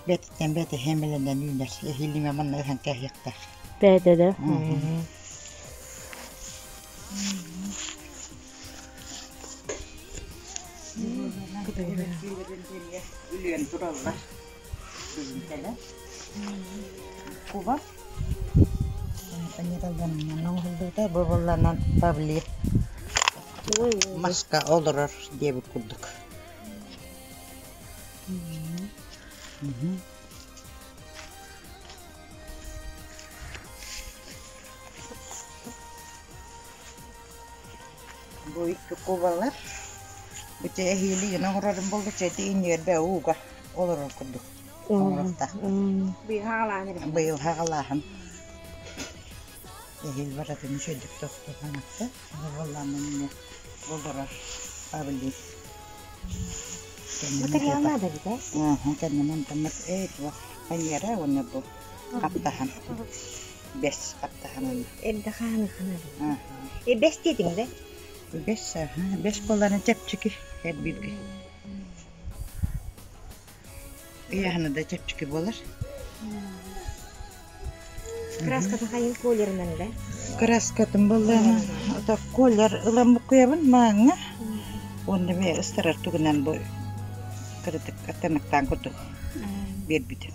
бэттэн бэт эһэмэлэнэн үүнэр эһиилиҥэ манна ыһан кээһиэхтээх. Бэйэтэ да. Үлүйэн тураллар. Бүгүн кэлэн. Куба. Панераланан оҥоһуллубута бу буолланан павлин маска олорор диэбит курдук. Бу икки кубалар бу эһиилигин оҥорорум буолла чэти инньүөрбэ ууга олорор курдук оҥоруохтаах. Быйыл хаҕалааһын Эһиил барытын үчүгэйдик тохтотон буоллааммын эмиэ олорор Павлик. Материал наада эбит ээ? Кэннин онтон ээ туох фанера уонна бу хаптаһан бэс хаптаһанын. Эрдэ хааны ханабын. Э бэс диэтиҥ да? Бэс бэс буоллаҕына чэпчэки эрбииргэ. Ыйааһына да чэпчэки буолар. Краскатын хайын колерынан да? Краскатын буоллаҕына ото колер ылан буккуйабын мааҥҥа уонна эмиэ ыстарар тугунан бу кыратык аттаныктаан курдук биэрбитим.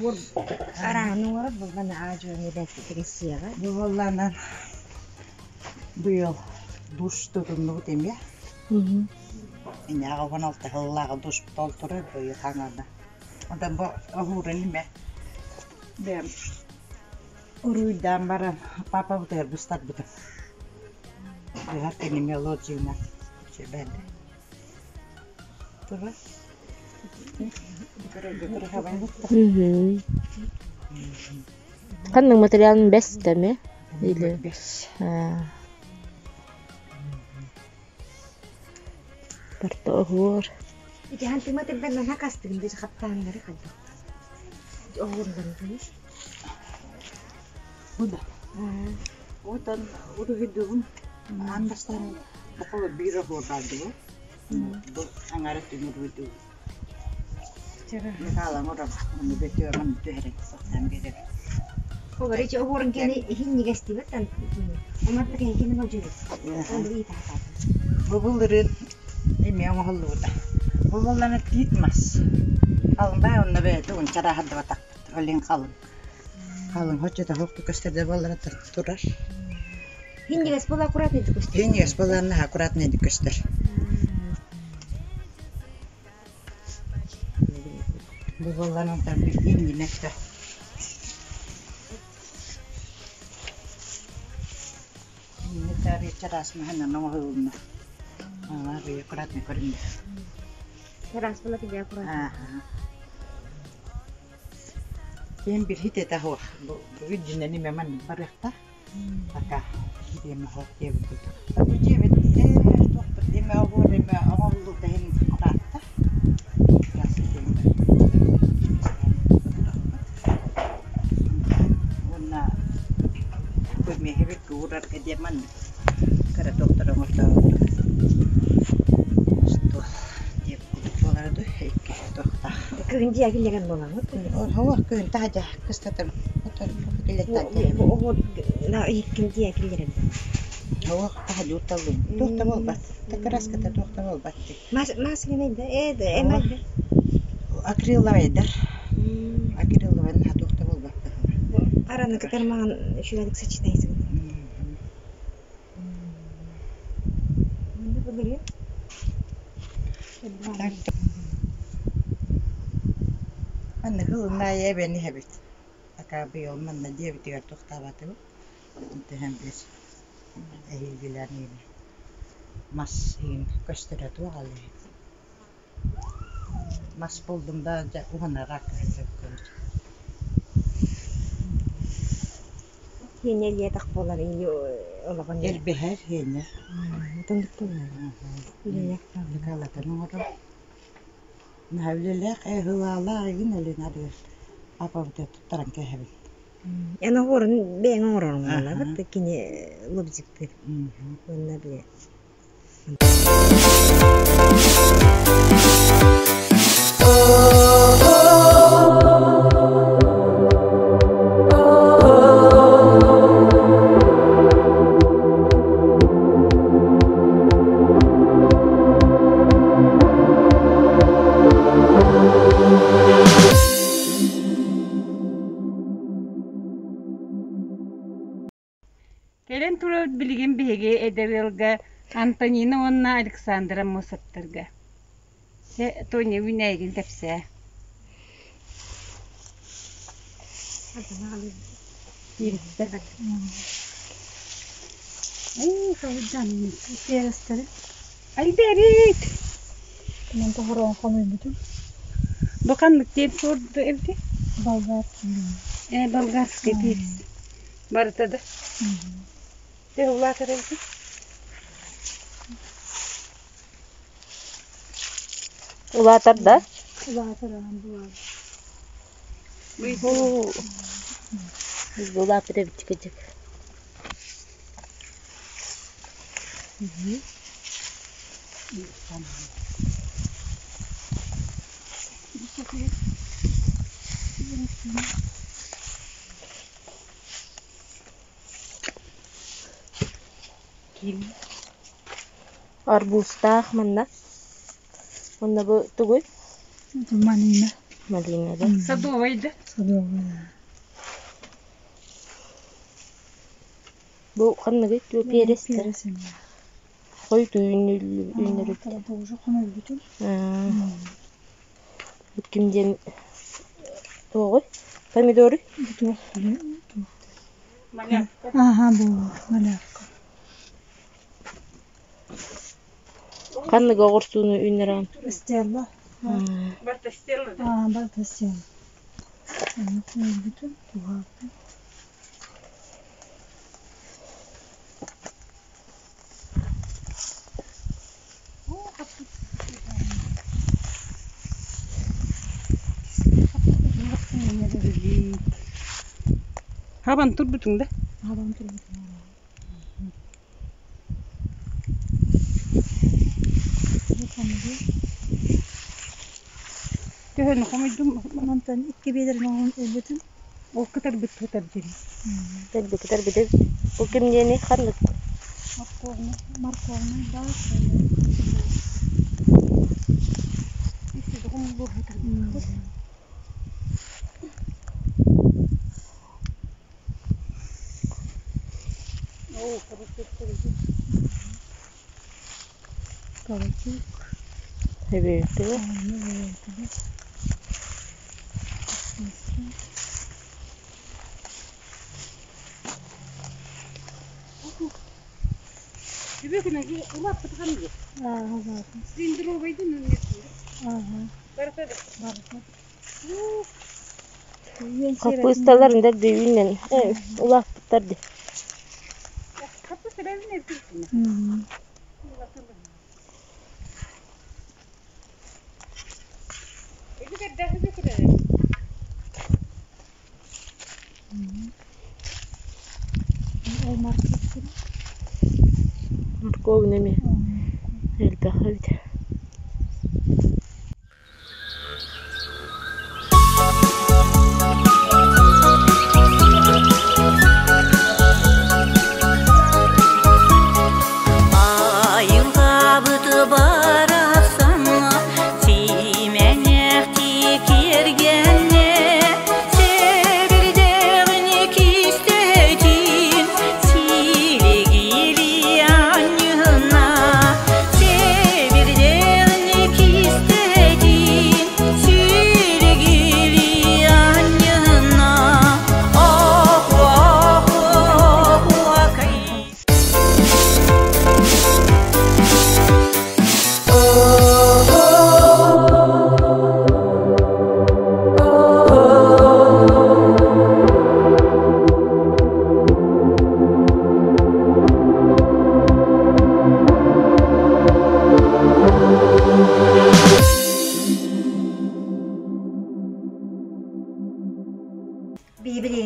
Бу арааһын оҥорор буолбана аадьуону бэрт Бу буоллаҕына быйыл душ тутуннубут эмиэ. Инньэҕэ 16 сыллааҕы душ толтурар быйыл хаҥана. Онтон бу оһуурун имэ бэйэм уруйдаан баран папабытыгар быстарбытым. Быһар кини мелодияна сөбөндө. Тура. Ханнык материалын бэс да эмиэ? Или Бэс. Барта оһуор. Ити хантыма тырдан наһаа кастыгын да хаптааннары хайдах. Оһуорданытын. Бу да. Отон уруһуйдугум аан бастаан бокол биир оһуор баардыбы. Бу аҥара түн уруһуйдугум. Михаил оҥорор, ону бөтүөҕүн түһэрэн сахтаан биэрэбит. Олор ичи оһуорун кини иһинньигэстибит Омарда кэһикини модьуйбут. Ол ыйытаатаатым. Бу былырыын эмиэ оҥоһуллубута. Бу буоллаҕына тиит мас. Халыҥ онно бэйэтэ уонча арааһырдыбатахпыт. Олин халыҥ. Халыҥ хоччото суох көстөрдө буоллара турар. Иһинньигэс буола аккуратнайдык көстөр. Иһинньигэс буоллаҕына аккуратнайдык көстөр. Бу буоллаҕына онтон иннинэ өттө. Иннинэ таарыйа чараас маһынан оҥоһулунна. Арыый аккуратный көрүҥнэ. Чараас буола киһи аккуратный. Киэн билһит этэ суох. Бу үрдүнэн имэ маннык барыахтаах. Пока диэмэ суох диэбит курдук. Бу дьиэбит туохпут имэ оҕуор имэ оҥоһуллуута иһин ыраатта. Уонна көрмүөһэбит уурарга диэн маннык кыра туохтары оҥортообуппут. Остуол диэбит курдук буолара дуу икки туохтаах. Кыһын дьиэ киллэрэн буоламмыт. Оһох кыһын таһырдьа кыстатым. Иккин дьиэ киллэрэн Оһох таһырдьа утталлым. Туох да буолбат. Кыраската туох да буолбат дии. Мас гынайда ээ да эмайда. Акриловайдар. Акриловай наһаа туох да буолбат Араны кытар маҕан үчүгэйдик сочетайсың. Маннык ылыннаайы эбэн иһэбит. Пока быйыл манна диэбитигэр туохтаабатыбыт. Түһэн биир эһиилгилээн мас иһин көстөрө туох алый. Мас буллум да дьэ уһанара көһүллэбит. Хиэнэ диэтэх буолар олоҕун Элбэһэр хиэнэ. Тоннук буолар. Лекалатын оҥорор. Наһаа үлэлээх ээ ылаалаах игин элин арыыр. Папабыт туттаран кээһэбин. Эн оһуорун бэйэҥ оҥорорун буоллабыт кини лобзиктыыр. Уонна бile Кэлэн турабыт билигин биһиги эдэр ыалга Антонина уонна Александра Мосовтарга. Чэ, Тоня үүнээйигин кэпсээ. Кииристэр. Эй, хайдан. Перестери. Альберит! Мен тоһороон хомуйбутум. Бу ханнык диэн суорду эбити? Болгарский. Э, болгарский перец. Барыта да. Те улаатар эбити? Улаатар да? Улаатар аан булаар. Бу улааппыт эбит кыдьык. Арбузтаах манна. Уонна бу тугуй? Малина. Малина да? Садовай да? Садовай. Бу ханныгый перестер? Хойут үүннөрүт. Уже хомуйбутум. Бу ким диэн туоҕуй? Помидоры? Туох Малявка. Ага, бу малявка. Ханнык оҕурсууну үүннэрэҕин? Стелла. Барта Стелла да? Аа, барта Стелла. Хомуйбутум, туһааппын. Хабан турбутуҥ да? Хабан турбутум. Бу ханныгый? Төһө Төһөнү хомуйдум? Мантан икки биэдэрин оҥорон ылбытым. Ол кытарбыт тутар дьири. Дэлби кытарбыт. Бу ким диэни ханнык? Морковный, морковный баар. Кабачок. Эбиэттэ. Хаппыысталарын дэлби үүнэн улааппыттар дии. Морковун эмиэ элбэх эбит. Айылҕабыт барахсаҥҥа сиимэнэхтии киэргэннэ, сэбирдэҕин кистэтин силигилии анньыһына, сэбирдэҕин кистэтин силигилии анньыһына, ох, ох, ох, Биһи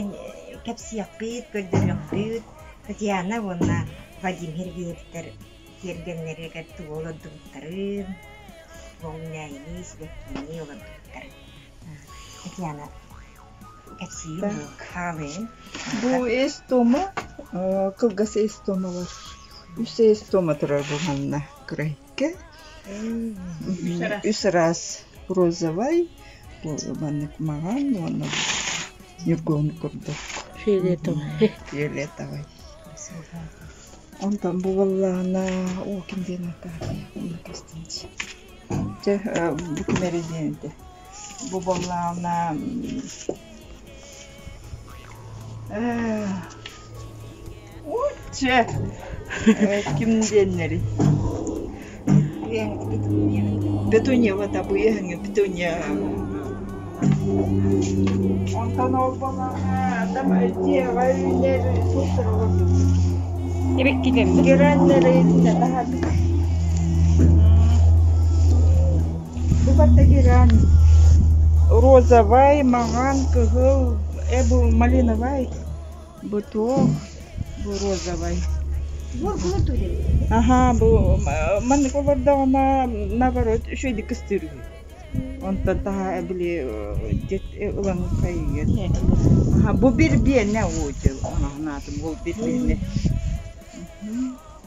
кэпсиэхпит, көрдөрүөхпүт Татьяна уонна Вадим Сергеевтэр тиэргэннэригэр тугу олордубуттарын, оҥнээйини, сибэккини олордубуттарын. Татьяна, кэпсиир бу хаалыын. Бу эстома, кылгас эстомалар. Үс эстома турар бу манна кырайка. Үс араас розовай, бу маннык маҕан уонна ньургуһун курдук. Фиолетовый. Фиолетовый. Онтон бу буоллаҕына, оо ким диэн ааттаатый? Кэстинчи. Чэ, бу ким эрэ диэн этэ. Бу буоллаҕына Чэ, ким диэннэрий? Петуния вот абыйаһыҥа петуния. Онтон ол буоллаҕына там дьиэҕэ үүнэр суохтар олордубут. Гераннары итиннэ таһаарбыт. Бу барда герань. Розовай, маҥан, кыһыл, бу малиновай, бу туох, бу розовай. Аһаа, бу маннык олордоҕуна наоборот үчүгэйдик кыстыыр үһү. Онтон таһаа били дьэт ылан хайыыр. Аһаа, бу бирбиэнэ уу анаатым ол бирбиэнэ.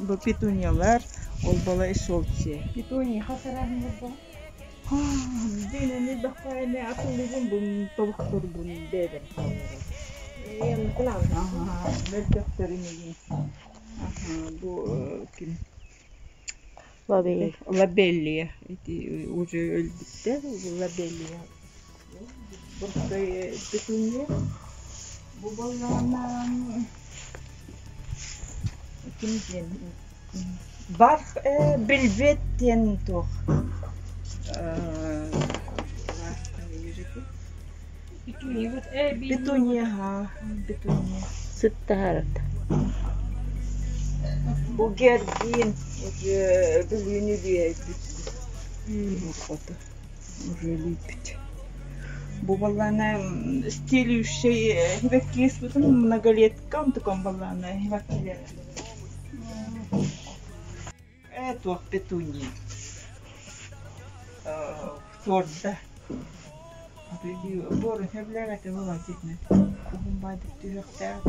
Бу петуниялар, ол бала исолция. Петуния хас арааһын булбаҕа? Дьиҥинэн элбэххэ атыллыыбын бу тобохторбун бэйэбэр хаалларар. Аһаа, мөлтөхтөрүн иһин. Аһаа, бу ким Лабель. Лабеллия. Ити уже өлбүттэр. Лабеллия. Просто петуния. Бу буоллаҕына ким диэн Барх Бельвет диэн туох Петуния, петуния. Сыт таһаарат. Бу гердиин уже бүгүн үлүйэйбит. Уже үлүйбүт. Бу буоллаҕына стилющий хибэккиэспитин многолетка онтукам буоллаҕына хибэккилэр. Ээ туох петуния. Суорда. Буорун сөбүлээбэтэ буолан ситинэ уһун баайдык түһүөхтээх.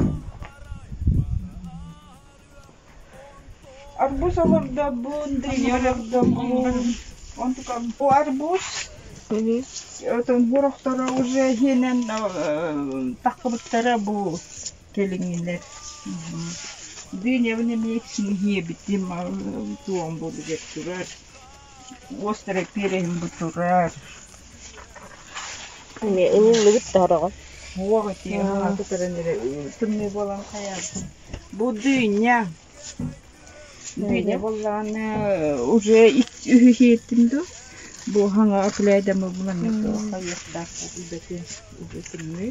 Арбуз олордобун, дыня олордобун. Онтукам бу арбуз отон бурохторо уже иһинэн таххыбыттара бу кэлиҥҥилэр. Дынябын эмиэ иһиэбитим туом буолугар турар. Уостара переһин бу турар. Эмиэ ылыллыбыт да сороҕо. Уох ити кытаран эрэ тымныы буолан хайаабытым. Бу дыня. Дыня буоллаҕына уже үһү иһиэттим дуу. Бу хаҥа оклейдама булан хайыахтаах билбэтим уже тымныы.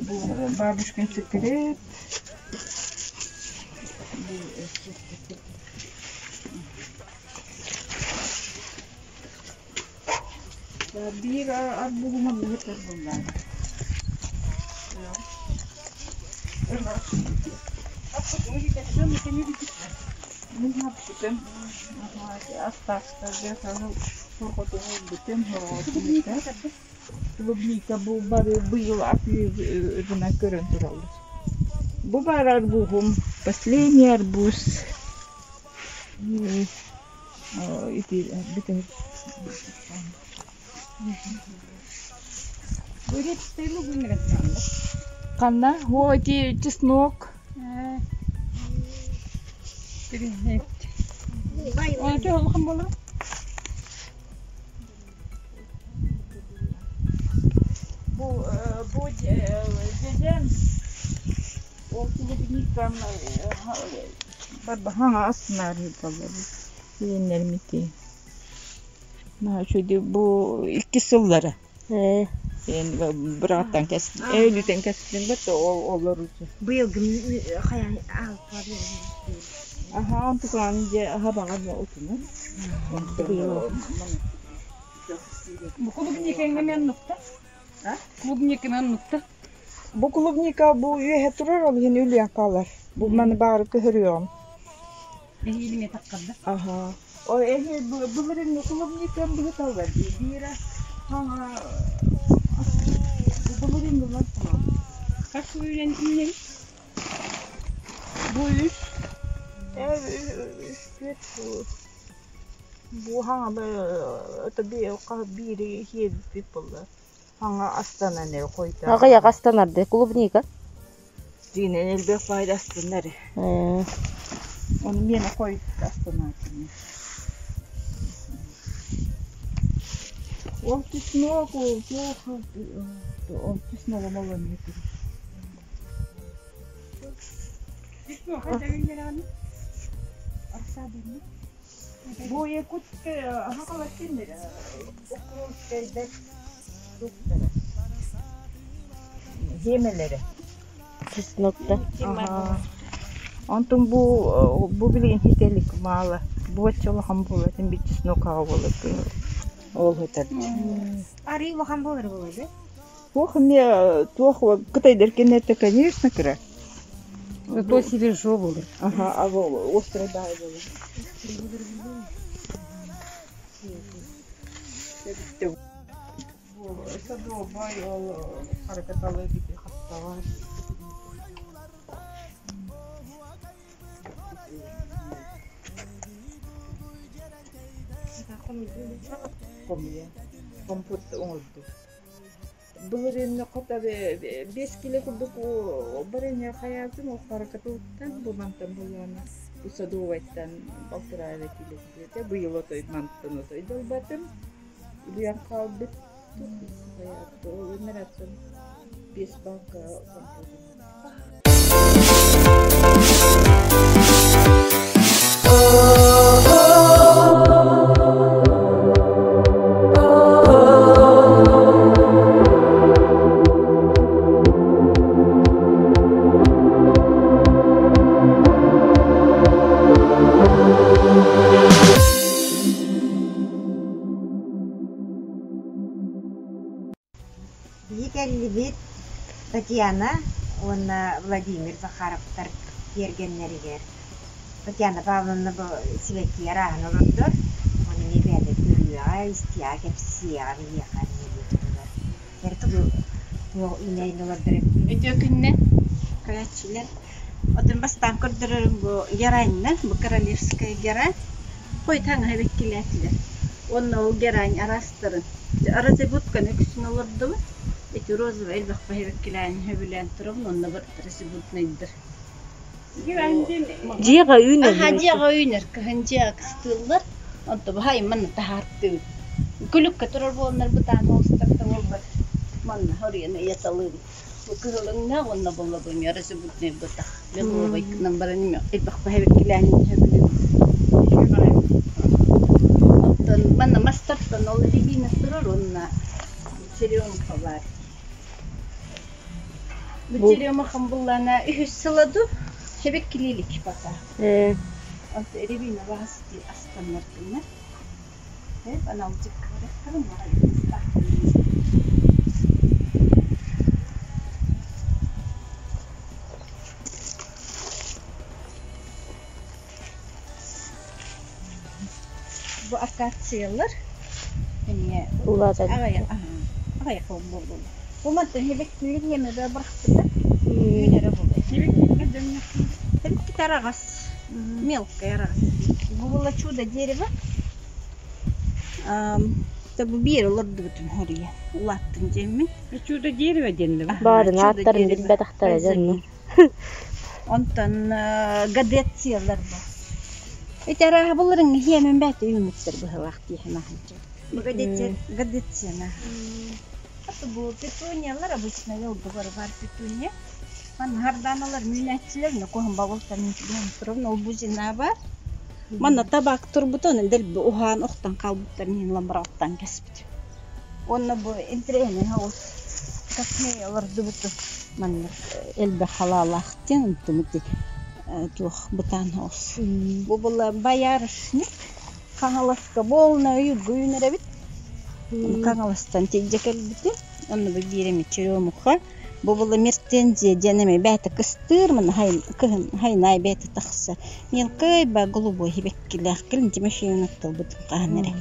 Бу бабушкин секрет. Бу Биир арбуһума быһытар буоллаҕа. Мин хаппытым, астаастарга сорҕотун ылбытым, клубника бу бары быйыл атыырынан көрөн тураллар. Бу баар арбуһум, последний арбуз. Ити бүтэһик Ханна? О, ити чеснок. Бу бу дьэдьэн ол клубникам барбаһаҥа астынаар буолла Иэннэрим ити наһаа үчүгэй бу иккис сыллара Эн бырааттан кэс өлүтэн кэстим да ол олоручу Быйылгы хайан Аха онтукаан дьэ аха баҕар утунар Бу клубникаҥа мен нукта. Клубника мен нукта. Бу клубника бу үөһэ турар ол иһин үлүйэн хаалар. Бу маны баары көһөрүөҕүм. Эһиилиҥэ таххарда. Аха. Ол эһи былырыыҥҥы клубникам быһыталлар дии. Биирэ хаҥа бу былырыыҥҥылар тураллар. Хас үүнэн үүнэн Бу үс үс түөрт бу хаҥа биири иһиэбиппит буолла. Хаҥа астанан эрэ хойутаан. Аҕыйах астанар дии клубника. Дьиҥинэн элбэх баайда астынар. Ону миэнэ хойут астанааччыны. Ол чеснок, ол туох, ол чесногум ол эмиэ турар. Бу Якутская аһаҕалар Покровскайдар туохтара Хиэмэлэрэ. Чеснокта. Онтон бу бу билигин хитэ илик маала. Бу оччо улахан буолуо бит чеснокаҕа буолар ол сытар. Арыы улахан буолар буолуо да? Туох эмиэ туох кытайдар кэннэ конечно кыра. Зато свежо буолар. Аха, а острый баай буолар. Садовай ол харакаталы бити хаттаҕа. Хомуйа. Компот оҥорду. Былырыын хата 5 кило курдук барыня хайаатым ол харакатылыттан бу мантан булуона бу садовайтан балтараа эрэ кило килэтэ быйыл отой мантан отой долбатым үлүйэн хаалбыт хайааты 5 банка компот. Биһи кэллибит Татьяна уонна Владимир Захаровтар тиэргэннэригэр. Татьяна Павловна бу сибэкки арааһын олордор, ону эмиэ бэйэтэ көрүөҕэ, истиэҕэ, кэпсиэҕэ биһиэхэ эмиэ. Кэпсэтэр тугу туох үүнээйини олордор эбит. Үтүө күннэ көрөөччүлэр. Отун бастаан көрдөрөрүм бу гераньна, бу королевская герань. Хой таҥаһа бэккилээтилэр. Уонна ол герань араастарын. Розыбутканы үксүн олордубут. Ити розовый элбэх бэккилээн хөбүлээн турабын, онно барыта розыбутнайдар. Дьиэҕэ үүнэр. Аха, дьиэҕэ үүнэр, кыһын дьиэҕэ кыстыыллар. Онто бу манна таһаартыыбыт. Күлүккэ турар буоланнар бытаан оҕустарда буолбат. Манна хоруйан ыйаталыыбыт. Бу кыһылыҥнаах уонна боллобуймуя розыбутнай бытах. Лиловай гынан баран элбэх бэһэбэккилээн сөбүлүүбүт. Оттон манна мастартан ол рябина турар уонна черемуха баар. Бу черемухам буллана үһүс сыла ду хэбэккилиилик пока. Онто рябина баҕас астаннардыннар. Аналдьык Бу акациялар эмиэ Улаатан. аҕыйах буоллулар. Бу мантан хэбэккилик иэмэбэ бырахпыта үүнэрэ буолуо. Хэбэкки араҕас, мелкай араҕас. Бу была чудо дерево. Бу биир олордубутум хоруйа. Улааттын диэммин. Чудо дерево диэн Баарын ааттарын билбэтэхтэрэ дьонно. Онтон гадециялар бу. Ити арааһа буларыҥ иһиэмин бэйэтэ үүммүттэр быһылаах диэхин аһынча. Бу гадецияна. Аты бу петуниялар обычно йолдугар бар петуния. Манна харданалар үүнээччилэр, но куһун бабылтан турабын, ол бузина бар. Манна табак турбута, онон дэлби уһаан охтон хаалбыттар иһин ламбараттан кэспит. Уонна бу интириэһинэй соҕус кофе олордубутум. Маннык элбэх халаалаах диэн онтум ити туох бытаан соҕус. Бу была боярышник Хаҥаласка буолна ыйырга үүнэр эбит. Хаҥаластан тиийдэ кэлбитим. Онно бу биир эмэ черемуха. Бу была мертензия диэн эмэ бэйэтэ кыстыыр, маны кыһын хайнаай бэйэтэ тахсар. Мелкай ба голубой сибэккилээх кэлин Тимофеевна тылбытын хаһан эрэ.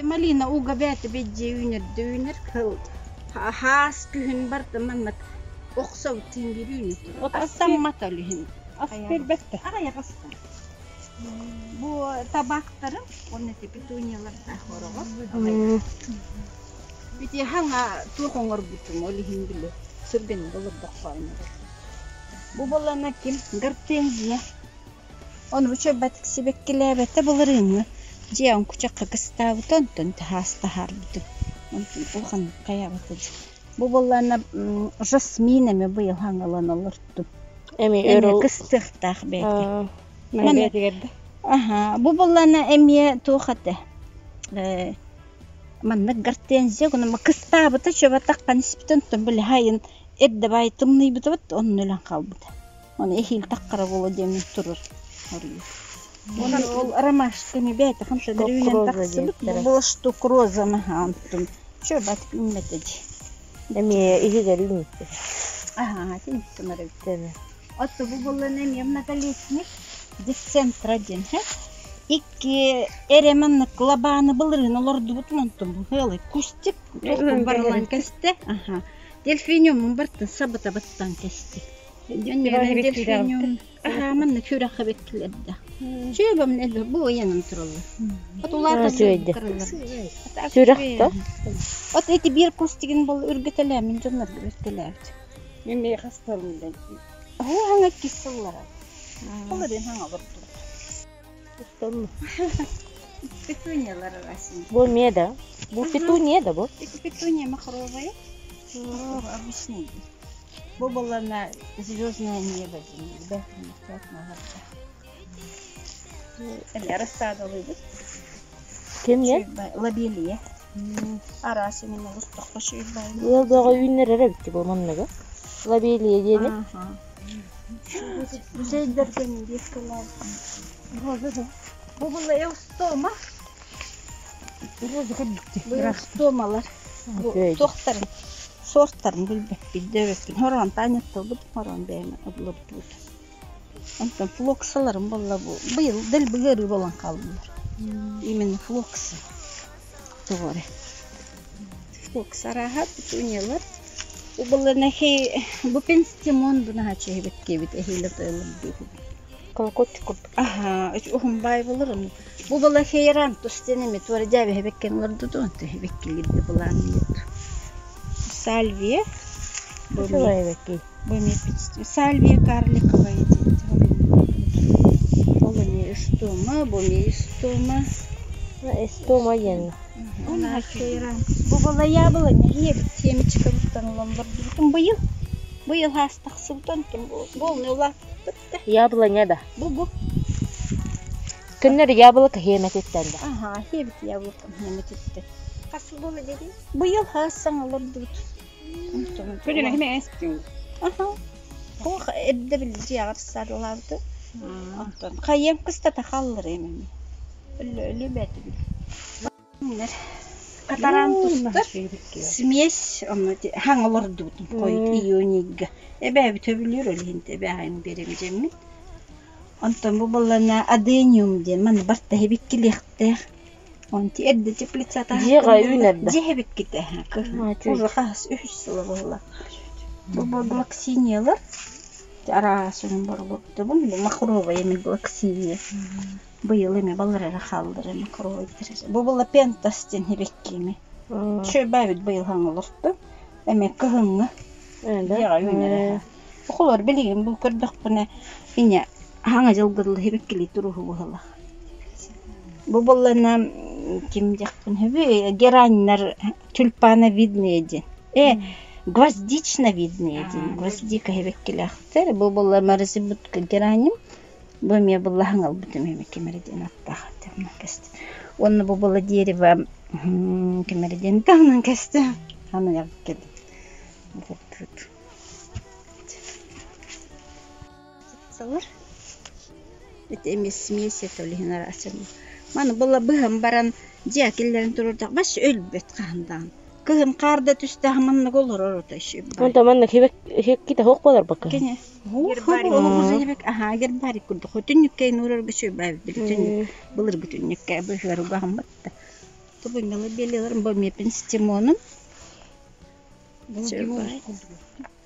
Малина уга бэйэтэ бэдьиэ үүнэрдэ үүнэр. Хаас күһүн барда маннык охсобут тиһин биир үүнүт. Астаммат ол иһин. Ас биэрбэттэ. Аҕыйах астан. Бу табаактарым уонна ити петуниялардаах ороҕо. Ити хаҥа туох оҥорбутум ол иһин били сыргэннэр олордоххойно. Бу буоллана ким гортензия. Ону үчүгэйбэтик сибэккилээбэтэ былырыыҥҥы дьиэҕин кучахха кыстаабыта онтон таһаас таһаарбытым. Онтон улаханнык хайаабата дии. Бу буоллаҕына жасмин эмэ быйыл хаҥалан олортум. Эми Эмиэ өр кыстыахтаах бэйэтэ. Бэйэтигэр да. Аха, бу буоллаҕына эмиэ туох этэ маннык гортензия гына кыстаабыта чөбөтаххан испитэ онтон били хайын эрдэ баай тымныйбыта онно өлөн хаалбыта. Оны эһиил таххара буолуо диэммин турар хоруйу. Уонна ол ромашканы бэйэтэ хамсанар үүнэн роза тахсыбыт. диэбиттэрэ. Бу штук роза наһаа онтум чөбөтик үүммэтэ дии. Эмиэ иһигэр үүммүттэр. Аха, тинтымар эбит. Отто бу буоллан эмиэ многолетник децентра диэн һэ. Икки эрэ маннык лабааны былырыын олордубут онтум бу ыалы кустик туохпун барылан кэстэ. Аха. Дельфиниумун бартын сабыта баттан кэсти. Дельфиниум аха маннык сүрэххэ бэккилэрдэ. Чүөбөм элбэх бу ыйанан тураллар. От улаатан Үчүгэйдик. кыралар. Сүрэх да? От ити биир кустигин бол үргэтэлээмин дьоннорго бэртэлээбит. Мен мээ хастарым Оо хаҥа иккис сыллара. Олорун хаҥа олордубут. Петуниялар арасында. Бу эмиэ да? Бу петуния да бу? Эти петуния махровая. Обычный. Бу была на звездное небо диэн Эми рассадалыыбыт. Ким не? Лобелия. Араас именно олус шүйбай. Ыал бөҕө үүннэрэр эбит бу манныгы. Лобелия диэни. Музейдерден биркелер. Бу была эустома. Роза көрдүктü. Бу эустомалар. Бу Үчүгэй. туохтарын, сорттарын билбэппин, дөбөппүн. Хорон таанетталбыт, хорон бэйэм олордубут. Онтон флоксаларым буолла бу. Быйыл дэлби ыарыы буолан хааллылар. Именно флоксы. Тоҕо эрэ. Флокс арааһа, петуниялар. Убаланахи бу пенстимон бунаһачы эбит эһиилэ тойолор диэбит. Колокольчик курдук. Аха, уһун баай болор ону. Бу была хейран тустен эми туора дьээбэ хэбеккен олордутун тэһибеккилирде булаан Сальвия. Бу эми Сальвия карликовая диэн. Ол эми истома, бу эми истома. Эстома диэн. Бу была яблоня, хиэбит семечка буттан улан бордубутун быйыл. Быйыл хаастахсыбытон болны улааппыт да. Яблоня да. Бу. Көннөр яблоко хиэмэтиттэн да. Аха, хиэбит яблоко хиэмэтиттэн. Хас буола дедин? Быйыл хаассан олордубут. Көнө химе эспитин. Аха. Хуох эрдэ билди аҕарсаар улаабыты. Онтон хайыам кыстата халлар эмэми. Өллө өлү бэти бил. Катарантустар смесь онно хаҥ олордубутун хойут июньга. Эбээбит өбүлүүр олиһин эбээҕин берем дьэммит. Онтон бу боллана адениум диэн маны барта хебиккилиэхтээх. Онти эрдэ теплицата Дьиэҕэ үүнэр да. Дьиэ хебикките. Уже хас үһүс сыла буолла. Бу бу глоксиниялар араасын боролордубун. Бу махровая эми глоксиния. Быйыл эми балар эрэ хааллар эми махровая. Бу була пентас диэн хебиккими. Чөбәбит быйыл хаҥолорту. Эми кыһыҥҥы. Дьиэҕэ үүнэр. Охолор билигин бу көрдөхпүнэ ине хаҥа дьылгыдыл хебиккили туруһу буһала. Бу боллана ким диэхпин хөбү гераннар тюльпановидные диэн. Гвоздичновидные диэн. Гвоздика хебеккилээхтэр. Бу болла марасибут гераним. Бу эмиэ булла хаҥалбытым эми кимэри диэн аттаах темнан кэстим. Уонна бу болла дерево кимэри диэн таһынан кэстим. Аны кэлим. Вот. Салар. Ити эми смесь это олиһин арасым. Маны була быһым баран дьиэ киллэрин турурдах бас өлбөт хаһандаан. Кыһын хаарда түстээх маннык олорор ото иши. Онто манна хебек хекките хоқ болар бакка. Кене. Аха, гербари курдук. Түннүккэ нурар гүчү бай били түннүк. Былыр түннүккэ быһыр угамматта. Тубунгалы белелерим бу мепин стимонум.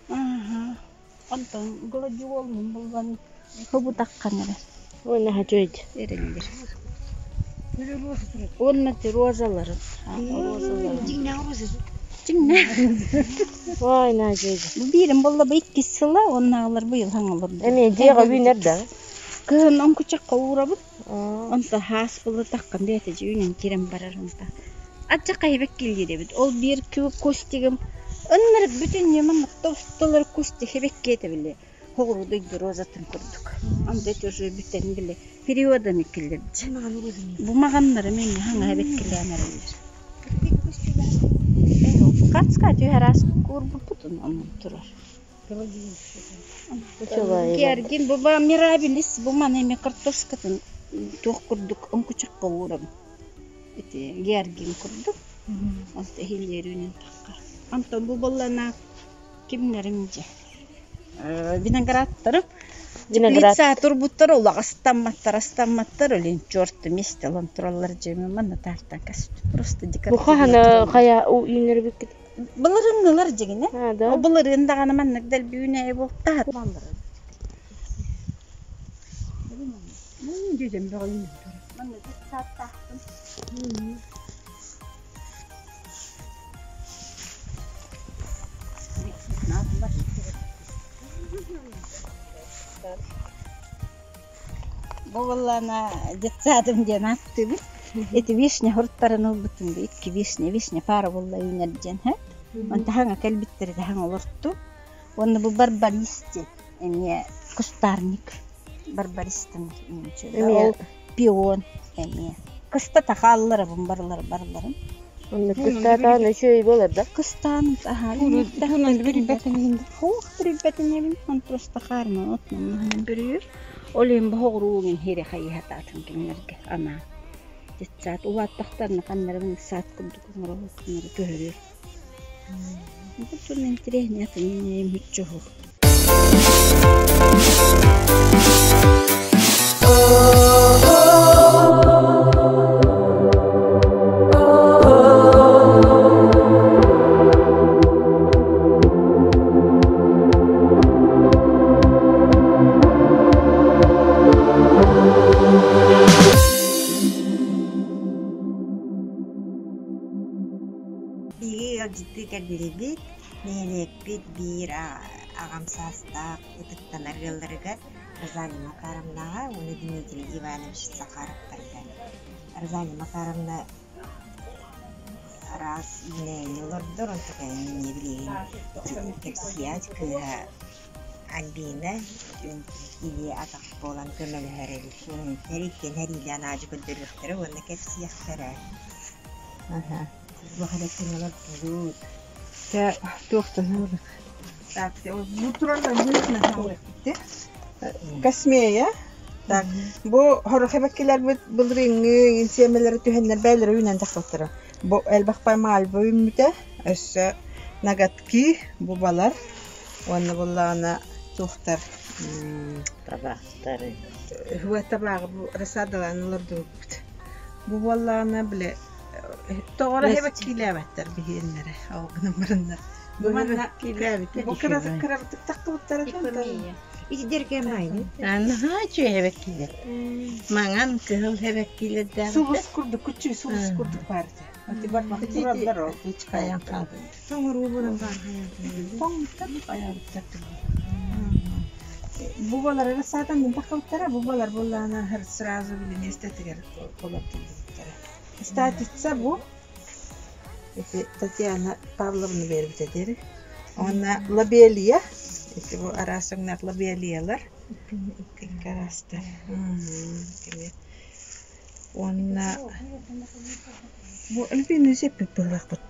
Аха. Онтон гладиолум булган хобутаккан эрэ. Ой, хачойд. Эреллер. Онна ти розалары. Розалары. Дьиҥнэ. Ой, нажойд. Бу биирим болла бу иккис сыла, оннааҕылар быйыл хаҥалар. Эми дьиэҕэ үүнэр да. Кыһын оҥкучахха уурабыт. Онто хаас булла таккан бэйэтэ дьүүнэн киирэн барар онта. Ачча хайбек киллирэбит. Ол биир кустигым ыннырык бүтүн ньыман тостолар кусти хебеккиэтэ били. Хоҕуру дойду розатын курдук. Онто эти уже бүтэн били периодами киллэрдэ. Бу маҕаннары мен хаҥа хебеккилээн эрэллэр. Кацка түһэрас курбуппутун онон турар. Георгин бу ба мирабилис бу маны эми картошкатын туох курдук оҥкучахха уурабын. Ити георгин курдук. Онто иһиллиэрүүнэн таххар. Онтон бу боллана кимнерим же. Виноградтарым. Виноград. Теплица турбуттар улаҕастамматтар, астамматтар, олин черт месте лон тураллар жеме манна тартан касту. Просто Бу декоративный. хахана хая у үүнэр биккит. Былырыңгылар жегине. А, да. О былырын даганы маннык дел бүүнэ болта. Дедем бөҕө. Манна сааттаахтым. Бу боллана детсадым диэн аттыбыт. Эти вишня хурттарын ылбытым бу икки вишня, вишня пара болла үүнэр диэн һэ. Онта хаҥа кэлбиттери да хаҥа олорту. Онно бу барбарис диэн эмиэ кустарник. Барбаристан Эмиэ. Ол пион эмиэ. Кыста тахааллара бу барлар барларын. Онно кыстаатаан өчөй болар да. Кыстаан аха. Туһунан билбэтин Хуох билбэтин он просто хаарман отман бүрүр. Олин бохоруун хире хайхатаатын кинерге ана. Детсат улааттахтарна каннарын саат курдук оҥороллор көһөрүөр. Бу турун интересный атын мүччү. Кэллибит, нэһилиэкпит биир аҕам саастаах ытыктанар ыалларыгар Розалия Макаровнаҕа уонна Дмитрий Иванович Захаровтарга. Розалия Макаровна араас үүнээйини олордор, онтукайын эмиэ билигин кэпсиэт кыыһа Альбина илии-атах буолан көмөлөһөр эбит. Эрийтэн эриилээн аадьы көрдөрүөхтэрэ уонна кэпсиэхтэрэ. Туох эрэттэн олордубут? Дьэ, туохтан Так, бу тураллар быһыытынан Космея. Так, бу хорох эбэккилэрбит былырыыҥҥы сиэмэлэри түһэннэр бэйэлэрэ үүнэн тахсыбыттара. Бу элбэх мальва үүммүтэ, өссө ноготки бу балар уонна буоллаҕына туохтар Табаахтары. Уо табааҕы бу рассадалаан олордубуппут. Бу буоллаҕына били тоҕо эрэ эбэккиилээбэттэр биһиэннэрэ ол гынан бараннар. Бу манна бу кырабытык таххыбыттара Итидэргэ майны. Наһаа үчүгэй эбэккиилэр. Маҥан, кыһыл эбэккиилэрдээх. Сулус курдук, күччүй сулус курдук баар этэ. Ати барбах тураллар ол Хайан хаалбыт. Тоҥоруу булан баар Тоҥмуттар, хайаабыттар. Бу балар рассадан мин таххыбыттара, бу балар буоллаҕына сразу били миэстэтигэр олордуллубуттара. Статица бу ити Татьяна Павловна биэрбитэ диэри. Уонна лобелия, ити бу араас өҥнөөх лобелиялар. Икки араастар. Уонна бу Альбина сиэппит быһыылаахпыт.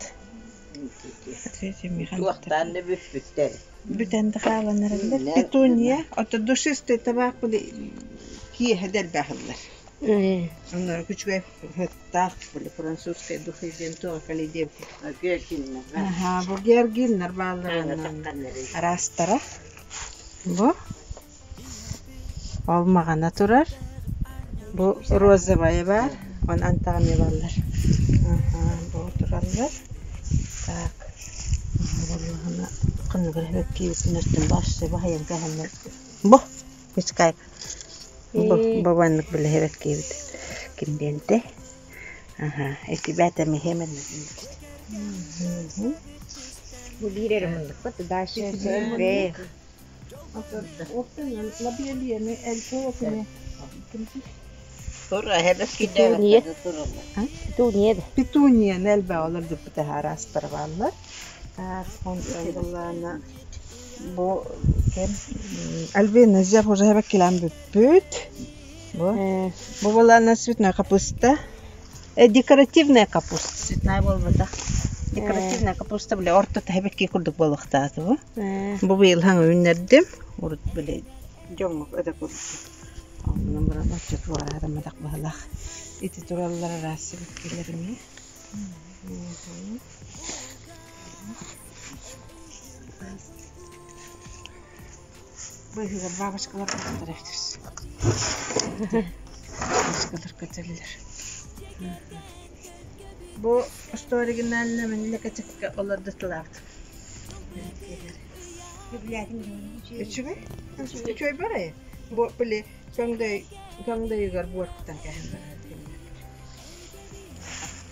Туохтаан да бүппүттэр. Бүтэн да хаалан эрэллэр. Петуния, ото душистый табаах били киэһэ дэлбэхиллэр. Оннор үчүгэй сыттаах били французскай духи диэн туох кэлий диэбит. Георгиннар. Аха, бу георгиннар бааллар араастара. Бу ол маҕана турар. Бу розовая баар, он антаҕа бааллар. Аха, бу тураллар. Так, бу Пускай бу бу маннык билэһэбэт киһибит кимбиэнтэй. Аха, ити бээтэ миһиэмэн Бу биир эрэ муннукпут, дальше элбэх. Тура эбэккиилэр тураллар. Петуния. Петуния элбэх олордубут араастар бааллар. Так, онтон буллаана бу кем Альбина зяб уже хэбэккилээн бүппүт. Бу бу буоллаана цветной капуста. Декоративная капуста, цветная буолбатах. Декоративная капуста бile ортото хэбэкки курдук буолуохтаата бу. Бу быйыл хаҥа үүннэрдим. Урут бile дьоҥҥо өтө курдук. Онон баран оччо туораатамматах баһылаах. Ити тураллар араас сибэккилэр эмиэ. Быыһыгар бабочкалар көтөллөр эбитис. Бабочкалар көтөллөр. Бу что оригинально мин олордутулаабыт. Үчүгэй? Үчүгэй барай. Бу били көҥдөй көҥдөйүгэр буоркутан кэһэн барар.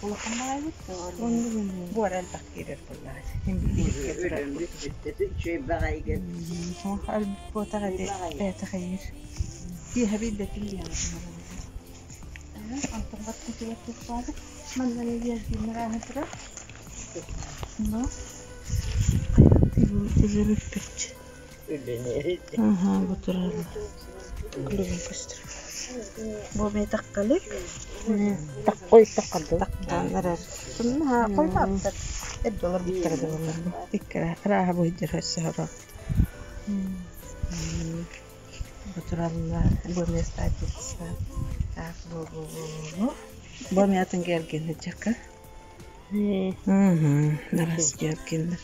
Улахан баҕайбыт. Буор элбэх киирэр буоллаҕа. Үчүгэй баҕайыгар. Буотах эти бэйэтэ хайыыр. Киэһэ биирдэ тиллиэҕэ. Антон баттатыгар туох Манна гердиннэр турар. Но бүппүт. Аха, бу турар. Күлүгүн көстөр. Бу эмиэ таккалык. Таккой таккарды. Тактаан эрэр. Тунна койбаптар. Эрдэ олорбуттара да буоллар бу. Икки арааһа бу иһдэр өссө сорох. Бу тураллар. Бу эмиэ статица. Так, бу бу бу бу. Бу эмиэ атын георгин сыдьака. Араас георгиннар.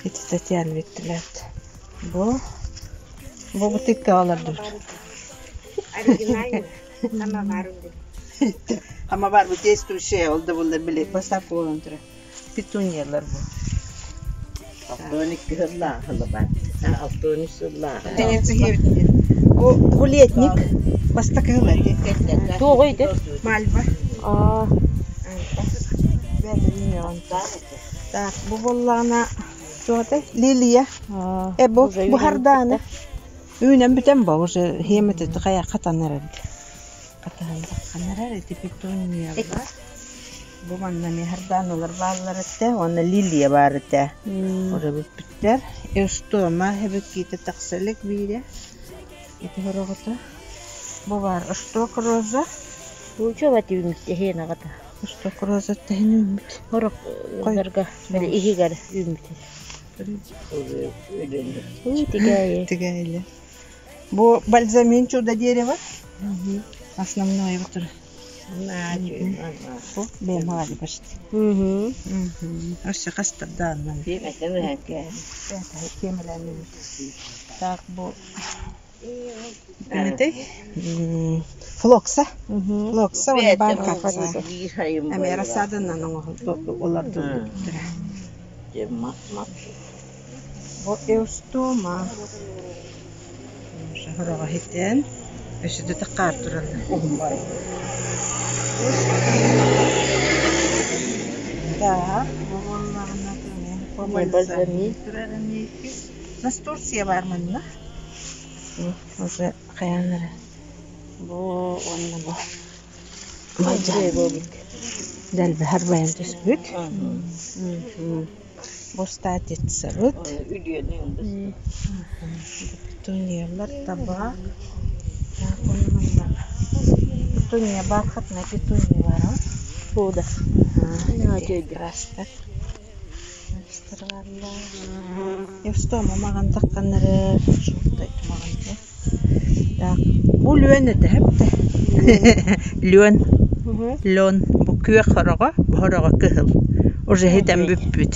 Ити Татьяна бүттүлээт. Бу бу бутыкка олордубут. Оригинальный. Самовар Самовар бу действующая ол да буоллар били поставка буолан турар. Петуниялар бу. 62 сыллаах бар. 63 сыллаах. Бу двулетник бастакы сыла ити. Туох өйдө? Мальва. Аа. Так, бу буоллаҕына туох Лилия. Э бу бу хардааны. Үүнэн бүтэн бу уже хиэмэтэ хайа хатан эрэр. Хатаһан таххан эрэр ити петуния бар. Бу манна эмиэ хардаанылар бааллар этэ уонна лилия баар этэ. Уже бүппүттэр. Эустома эбэккиитэ тахса илик биирэ. Ити хороҕото. Бу баар шток роза. Учуба түүмүт эһиэн аҕата. Шток роза тэһин үүммүт. Хорох Хойдарга били иһигэр үүммүт. Тигээйи. Тигээйи. Бу бальзамин чудо дерево. Основное вот Бу бэйэм хаҕа почти. Өссө хастардааннан. Так бу Кимитэй? Флокса. Флокса уонна бархатца. Эмиэ рассаданан олордуллубуттара. Бу эустома. Хороҕо хитэн өссө да таххаар тураллар. Так, бу буоллаҕына Бальзамин. Настурция баар манна. Уже хайаан эрэ бу уонна бу буолбут. Дэлбэһэр байан түспүт. Бу статицабыт. Петуниялар, табак. Так, уонна манна петуния бархатная петуния баар. Бу да. Растар. Евстома маҕан тахханнары шортай маҕан Так, бу лүөн этэ хэптэ. Лүөн. Лен. Бу күөх хороҕо, бу хороҕо кыһыл. Уже хитэн бүппүт.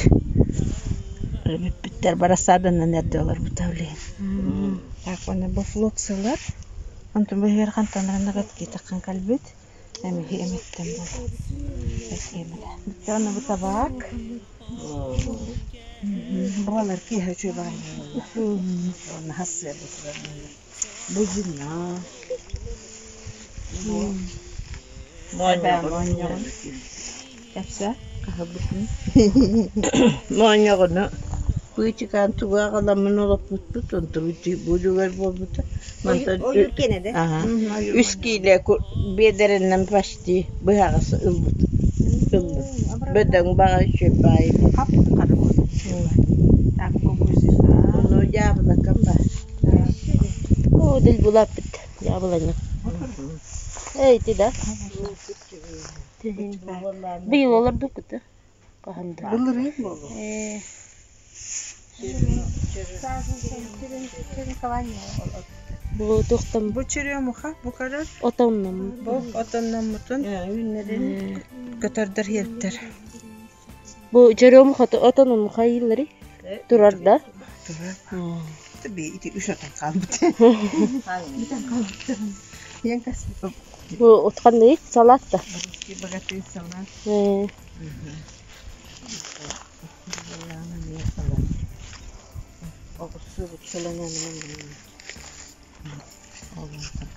Бүппүттэр барасаданан эрдэ олорбута билигин. Так, уонна бу флоксалар. Онтон бу иһигэр хантанарына киитаххан кэлбит. Эмиһи эмиттэн буолар. Бүттэ онно бу табаак. Буолар киэһэ үчүгэй баҕайы буолла. Уонна хассыарда турар Бу дьинна. Бу моонньоҕун. Кэпсэ хаһылбытын. Моонньоҕуну быычыкаан тугу аҕаламмын олоппуппут, онтубут будугар буолбута. Мантан Ойуур киэнэ да? Үс киилэ биэдэрэнэн почти быһаҕас ылбыт. Ылбыт. Бөдөҥ баҕайы үчүгэй баҕайы. Хап-хара буолбут. Так, бу Ону дьаабылакам баар. Оо, дил булааппыт дьаабыланньа. Эй, ити да. Быйыл олордуккут да? Хаһан да. Былырыын буолуо. Ээ. Бу туохтан Бу черемуха, бу көрөр. отоннам. Бу отонноммутун көтөрдөр иэптэр. Бу черемуха отонун хайыылары турар да. Турар. Би ити үс отон хаалбыт. Бүтэн хаалбыт. Иэн кас. Бу утханный салат да. Богатый салат. Ээ.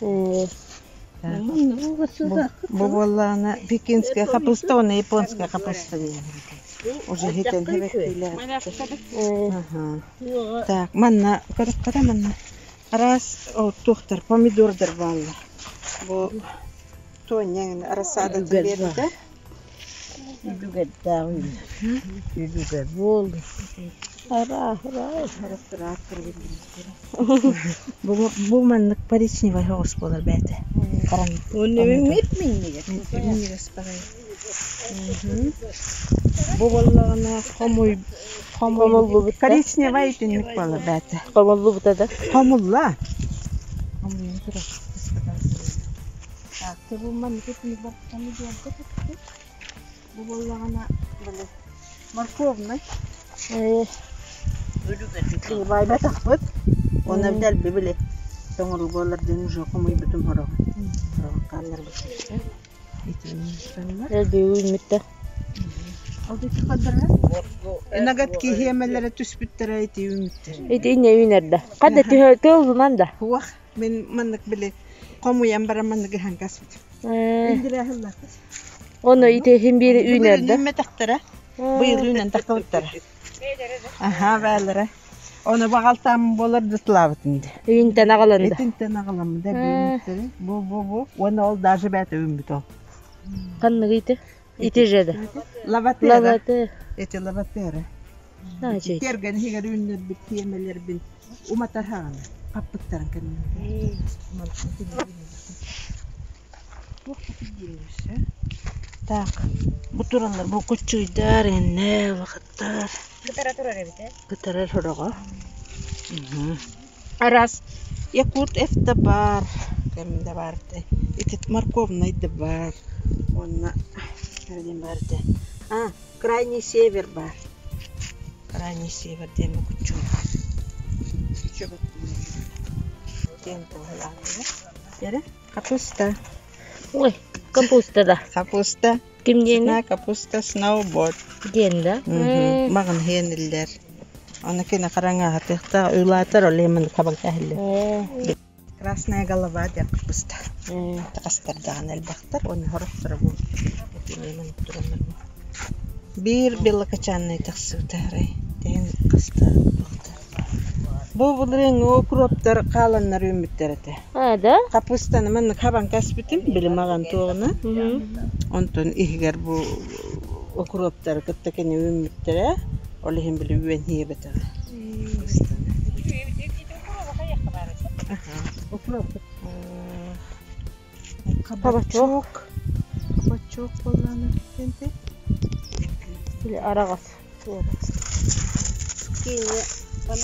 Ээ. Бу буоллаҕына пекинская хапуста уонна японская хапуста диэн. Уже хитэн хэбэттиилэр. Ээ. Так, манна көрөххө манна араас туохтар помидордар бааллар. Бу Тоня рассадатын биэрбитэ. Үгэрдээх үгэр буолду. Ара, Бу бу маннык коричневай соҕус буолар бэйэтэ. Уонна минньигэс. Минньигэс баҕайы. Бу буоллаҕына хомуй Хомуллубут да. коричневай итинник буолар бэйэтэ. Хомуллубута да. Хомулла. Хомуйан турар. Так, бу маннык итинник помидорка түспүт. Бу буоллаҕына били морковный. Ээ. Баайбатахпыт. Уонна дэлби били тоҥорулгуоллар диэн уже хомуйбутум хороҕо. Хороҕо хаалларбыт. Элбии үүммүт да. Ноготки хиэмэлэрэ түспүттэрэ ити үүммүттэр. Ити инньэ үүнэр да. Хадда түһэ тыалынан да. Хуах мин маннык били хомуйан баран маннык ыһан каспытым. Ээ. Индирээһиллаахпыт. Ону ити иһин биир үүнэр да. Үүммэтэхтэрэ. Быйыл үүнэн тахсыбыттара. Аха, бээлэрэ. Ону баҕалтаам буолар дытлаабытын дии. Үйүнтэн аҕаланда. Итинтэн аҕаламмыта бүүнүттэри. Бу бу бу. Уонна ол даже бэйэтэ үүммүт ол. Ханныгы ити? Ити же да. Лаватера. Лаватера. Эти лаватера. Наачый. Тергэн иһигэр үүннэрбит тиэмэлэрбин уматар хаҕана. Хаппыттарын кэннэ. Так, бу тураллар бу куччуйдар, иннэ, улахаттар. Кытара турар эбит ээ. Кытарар сороҕо. Арас Якут Ф да баар, кэм да баар ити морковнай да баар. Уонна диэн баар этэ. А, крайний север баар. Крайний север диэн куччуй. Диэн туһалааннар. Эрэ, капуста. Ой, капуста да. Капуста. Ким диэни? На капуста сноуборд. Диэн да? Маҕан хиэниллэр. Аны кини хараҥаһатыахта уйлаатар ол иһин хабан кэһиллэр. Красная голова диэн капуста. Тахастардаҕын элбэхтэр уонна сорохторо бу итинэн тураннар. Биир белокочанный тахсыбыта арай. Тэһин хаста туохта. Бу былырыыҥҥы укроптар хааланнар үүммүттэр этэ. А, да? Капустаны маннык хабан кэспитим, били маҕан туоҕуна. Онтон иһигэр бу укроптары кытта кини үүммүттэрэ. Ол иһин били үөн иэбэтэҕэ. Укроп. Кабачок. Кабачок буоллаҕына диэнтэй. Били араҕас.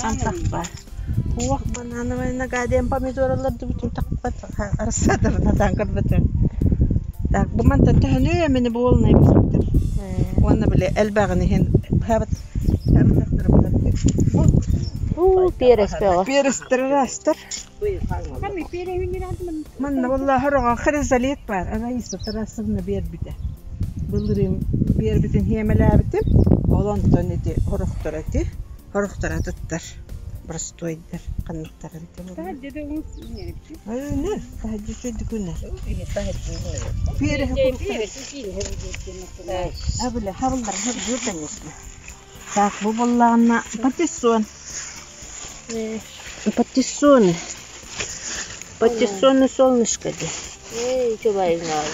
Антах баар. Уох банановай нога диэн помидоралар дубутун тахпат арассаатарын хатаан көрбөтүм. Так, бу мантан төһөнү эмини буолунай биспитим. Уонна били элбэҕин иһин хабат Уу, перец бөҕө. Перестер растар. Манна буолла хороҕо хризалит баар. Раиса Тарасовна биэрбитэ. Былырыын биэрбитин хиэмэлээбитим. Ол онтон ити хорохтор эти хорохтор атыттар. Простойдар ханныктар эбитэ буолла. Үүнэр, таһырдьа үчүгэйдик үүнэр. Переһи Абыла, хабыллар, хабыллар, конечно. Так, бу буоллаҕына патиссон. Патиссоны. Патиссоны солнышко диэн. Эй, чубайнаал.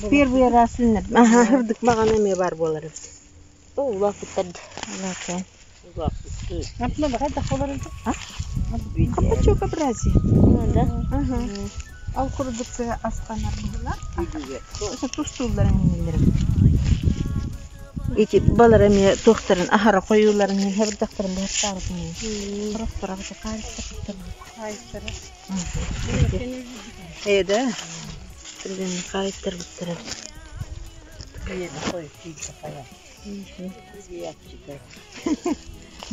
Первый раз үннэр. Аха, хырдык маҕан эмиэ баар буолар эбит. Оо, улааппыттар. Улааппыт. Кабачок образи. Да? Ага. Ол курдук астанар быһыылаах. Тустуулларын иҥнэллэр. Ити балар эмиэ туохтарын аһара хойууларын хэбирдэхтэрин быһаттаабытын сорохторо хаайыстар Ээ да түргэнник хаайтарбыттара.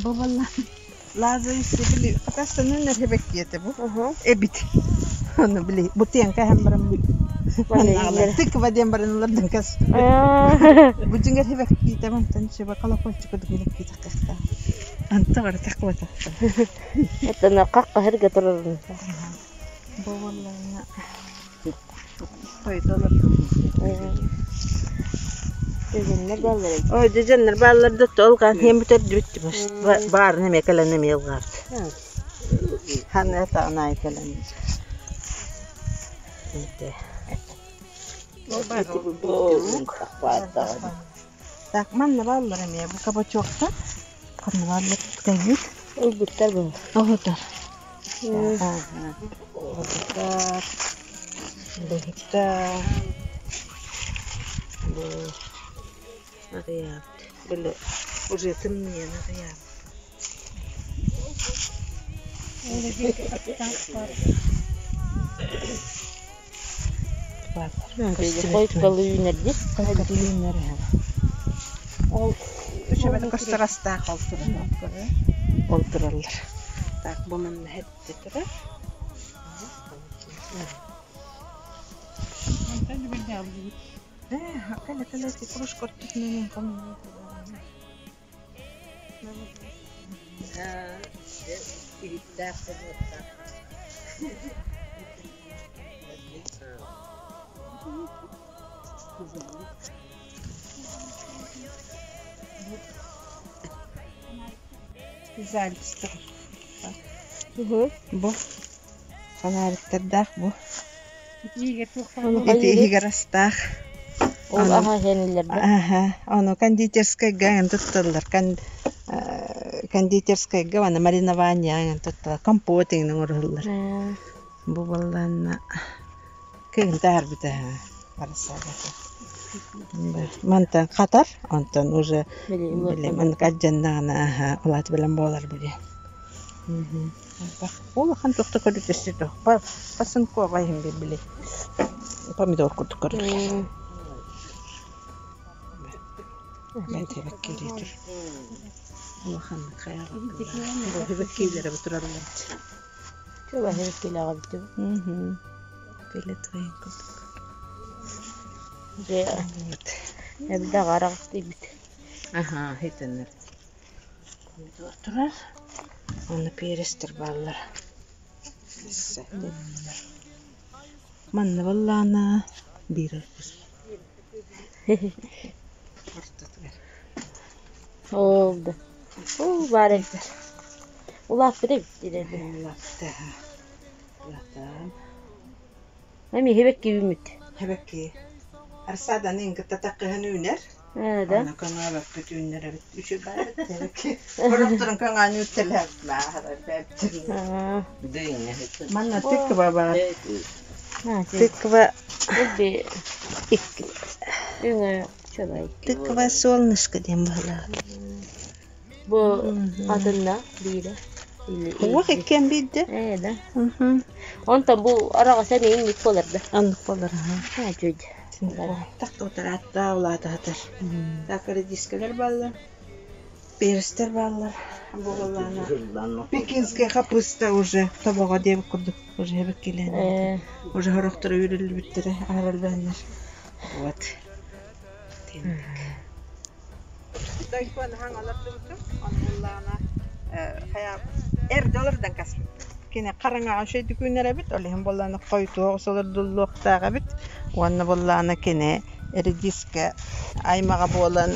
Бу буолла Лазаревич били хатастанын эрһэбэккиэтэ бу эбит. Ону били бутыан кэһэн баран тыква диэн баран ылардын кэс. Бу дьиҥэр хэбэккиитэ мантан шеба колокольчик курдук хэбэккиитэ тахта. Анта бары таква тахта. Это қаққа турарын. Бу буоллаҕына хойуталар. Дьэдьэннэр бааллар эбит. Ой, дьэдьэннэр бааллар да толгаан хем бүтэрдибит баарын эмиэ кэлэн эмиэ ылгаабыт. Ханна таҕнаай кэлэн. Так, манна бааллар эмиэ бу кабачокта. Ханна бааллар кайыт. Ылбыттар бу. Оһутар. Оһутар. Быһыттар. Бу аҕыйаабыт. Били уже тымныйан аҕыйаабыт. Хойуккалы үүнэрди. Хойуккалы үүнэр Ол үчүгэй көстөр астаах ол турар. Ол тураллар. Так, бу манна хэттэ турар. Э, кэлэ кэлэ кружка ортотунан Бу фонариктардаах бу. Ити иһигэр астаах. Ол аһа иһэниллэр да? Аха, ону кондитерскайга эҥин тутталлар. Кондитерскайга уонна маринование эҥин тутталлар. Компот эҥин оҥоруһуллар. Бу буоллаҕына кыһын таһаарбыта Мантан хатар, онтон уже били маннык алдьаннаҕына улаат билэн буолар били. Улахан туох да көрүтүстү Пасынкова иһин били помидор курдук көрүллэр. Бэккиилиитир. Улаханнык хайаҕа бэккиилэрэ тураллар. Чугаһы килэҕэ бүтүм. Фиолетовый курдук. Дьэ, элбэх араҕас тиийбит. Аха, хитэннэр. Помидор турар. Уонна перестэр бааллар. Манна баллаана биир арбуз. Ортотугар. Ол да. Ол баар эбит. Улааппыт эбит диирэ. Улааппыта. Улаатан. Эми хебекки үүммүт. Хебекки. Арсадан ин кытта таккыһын үүнэр. Ээ да. Аны көҥөөбөппүт үүннэр эбит. Үчүгэй баар эбит. Хорохторун көҥөөн үүттэлээх Манна тыква баар. Тыква Тыква солнышко диэн быһалаах. Бу атынна биирэ. Уох иккиэн биирдэ. Ээ да. Онтон бу араҕас эмиэ инник буолар да. Оннук буолар аха. Чуйд. Так утараатта улаатаһатар. Так редискэлэр бааллар. Перстэр бааллар. Буоллаана. Пекинская хапыста уже тобоҕо диэбит курдук уже эбиккилээн. Уже сорохторо үүрүллүбүттэрэ аһаралланнар. Вот. Эрдэ олордон каспыт. Кини хараҥаҕа үчүгэйдик үүнэр эбит, ол иһин буоллаҕына хойутуох олордуллуохтаах эбит. Уонна буоллаҕына кини редискэ аймаҕа буолан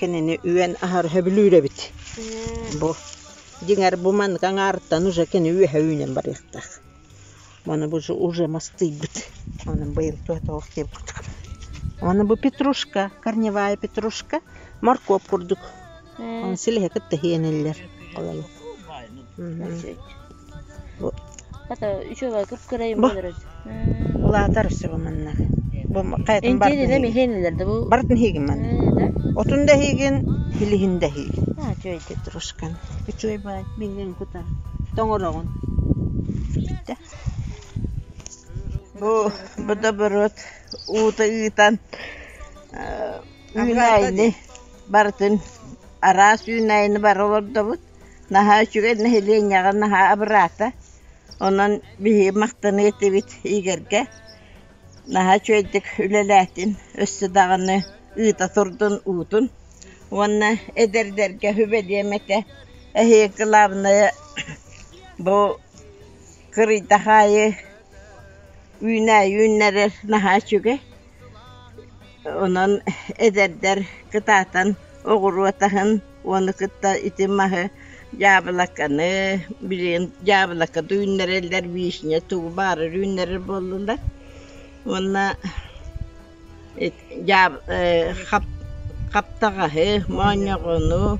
кинини үөн аһар сөбүлүүр эбит. Бу дьиҥэр бу маннык аҥаарыттан уже кини үөһэ үүнэн барыахтаах. Маны бу уже мастыйбыт. Онон быйыл туох диэбит. Аны бу петрушка, корневая петрушка, моркуоп курдук. Оны силиһэ кытта иһиэниллэр. Хата үчүгэй кып-кырайым Бу буолар. улаатар өссө бу манна. Бу хайатын Интиэнин бартын эми иһиэнилэр да бу. Бартын иһигин манна. Отун да иһигин, илиһин да иһигин. А, үчүгэй. Петрушканы. Үчүгэй баай, миҥҥин кутар. Тоҥороҕун. Бүттэ. Бу бутерброд уута ыытан үүнээйини барытын араас үүнээйини бары олордобут. Наһаа үчүгэй нэһилиэнньэҕэ наһаа абыраата. Онон биһиги махтаныа этибит Игорьга. Наһаа үчүгэйдик үлэлээтин, өссө даҕаны ыыта турдун уутун. Уонна эдэрдэргэ сүбэлиэм этэ, эһиги кылаабынайа бу кырыйдах аайы үүнээйи үүннэрэр наһаа үчүгэй. Онон эдэрдэр кытаатан оҕуруот аһын уону кытта ити маһы дьаабылаканы билигин дьаабылака да үүннэрэллэр, вишня тугу баарар үүннэрэр буоллулар. Уонна хаптаҕаһы, моонньоҕону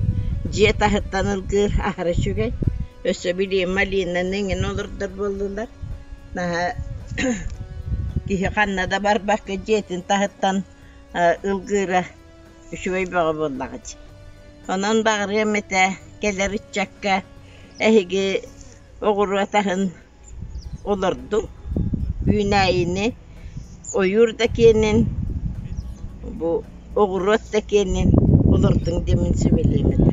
дьиэ таһыттан ылгыыр аһара үчүгэй. Өссө билигин малинаны эҥин олордор буоллулар. Наһаа киһи ханна да барбакка дьиэтин таһыттан ылгыыра үчүгэй бөҕө буоллаҕа дии. Онон баҕарыам этэ кэлэр ыччакка эһиги оҕуруот аһын олордуҥ, үүнээйини ойуур да киэнин, бу оҕуруот да киэнин олордуҥ диэммин сүбэлиэм этэ.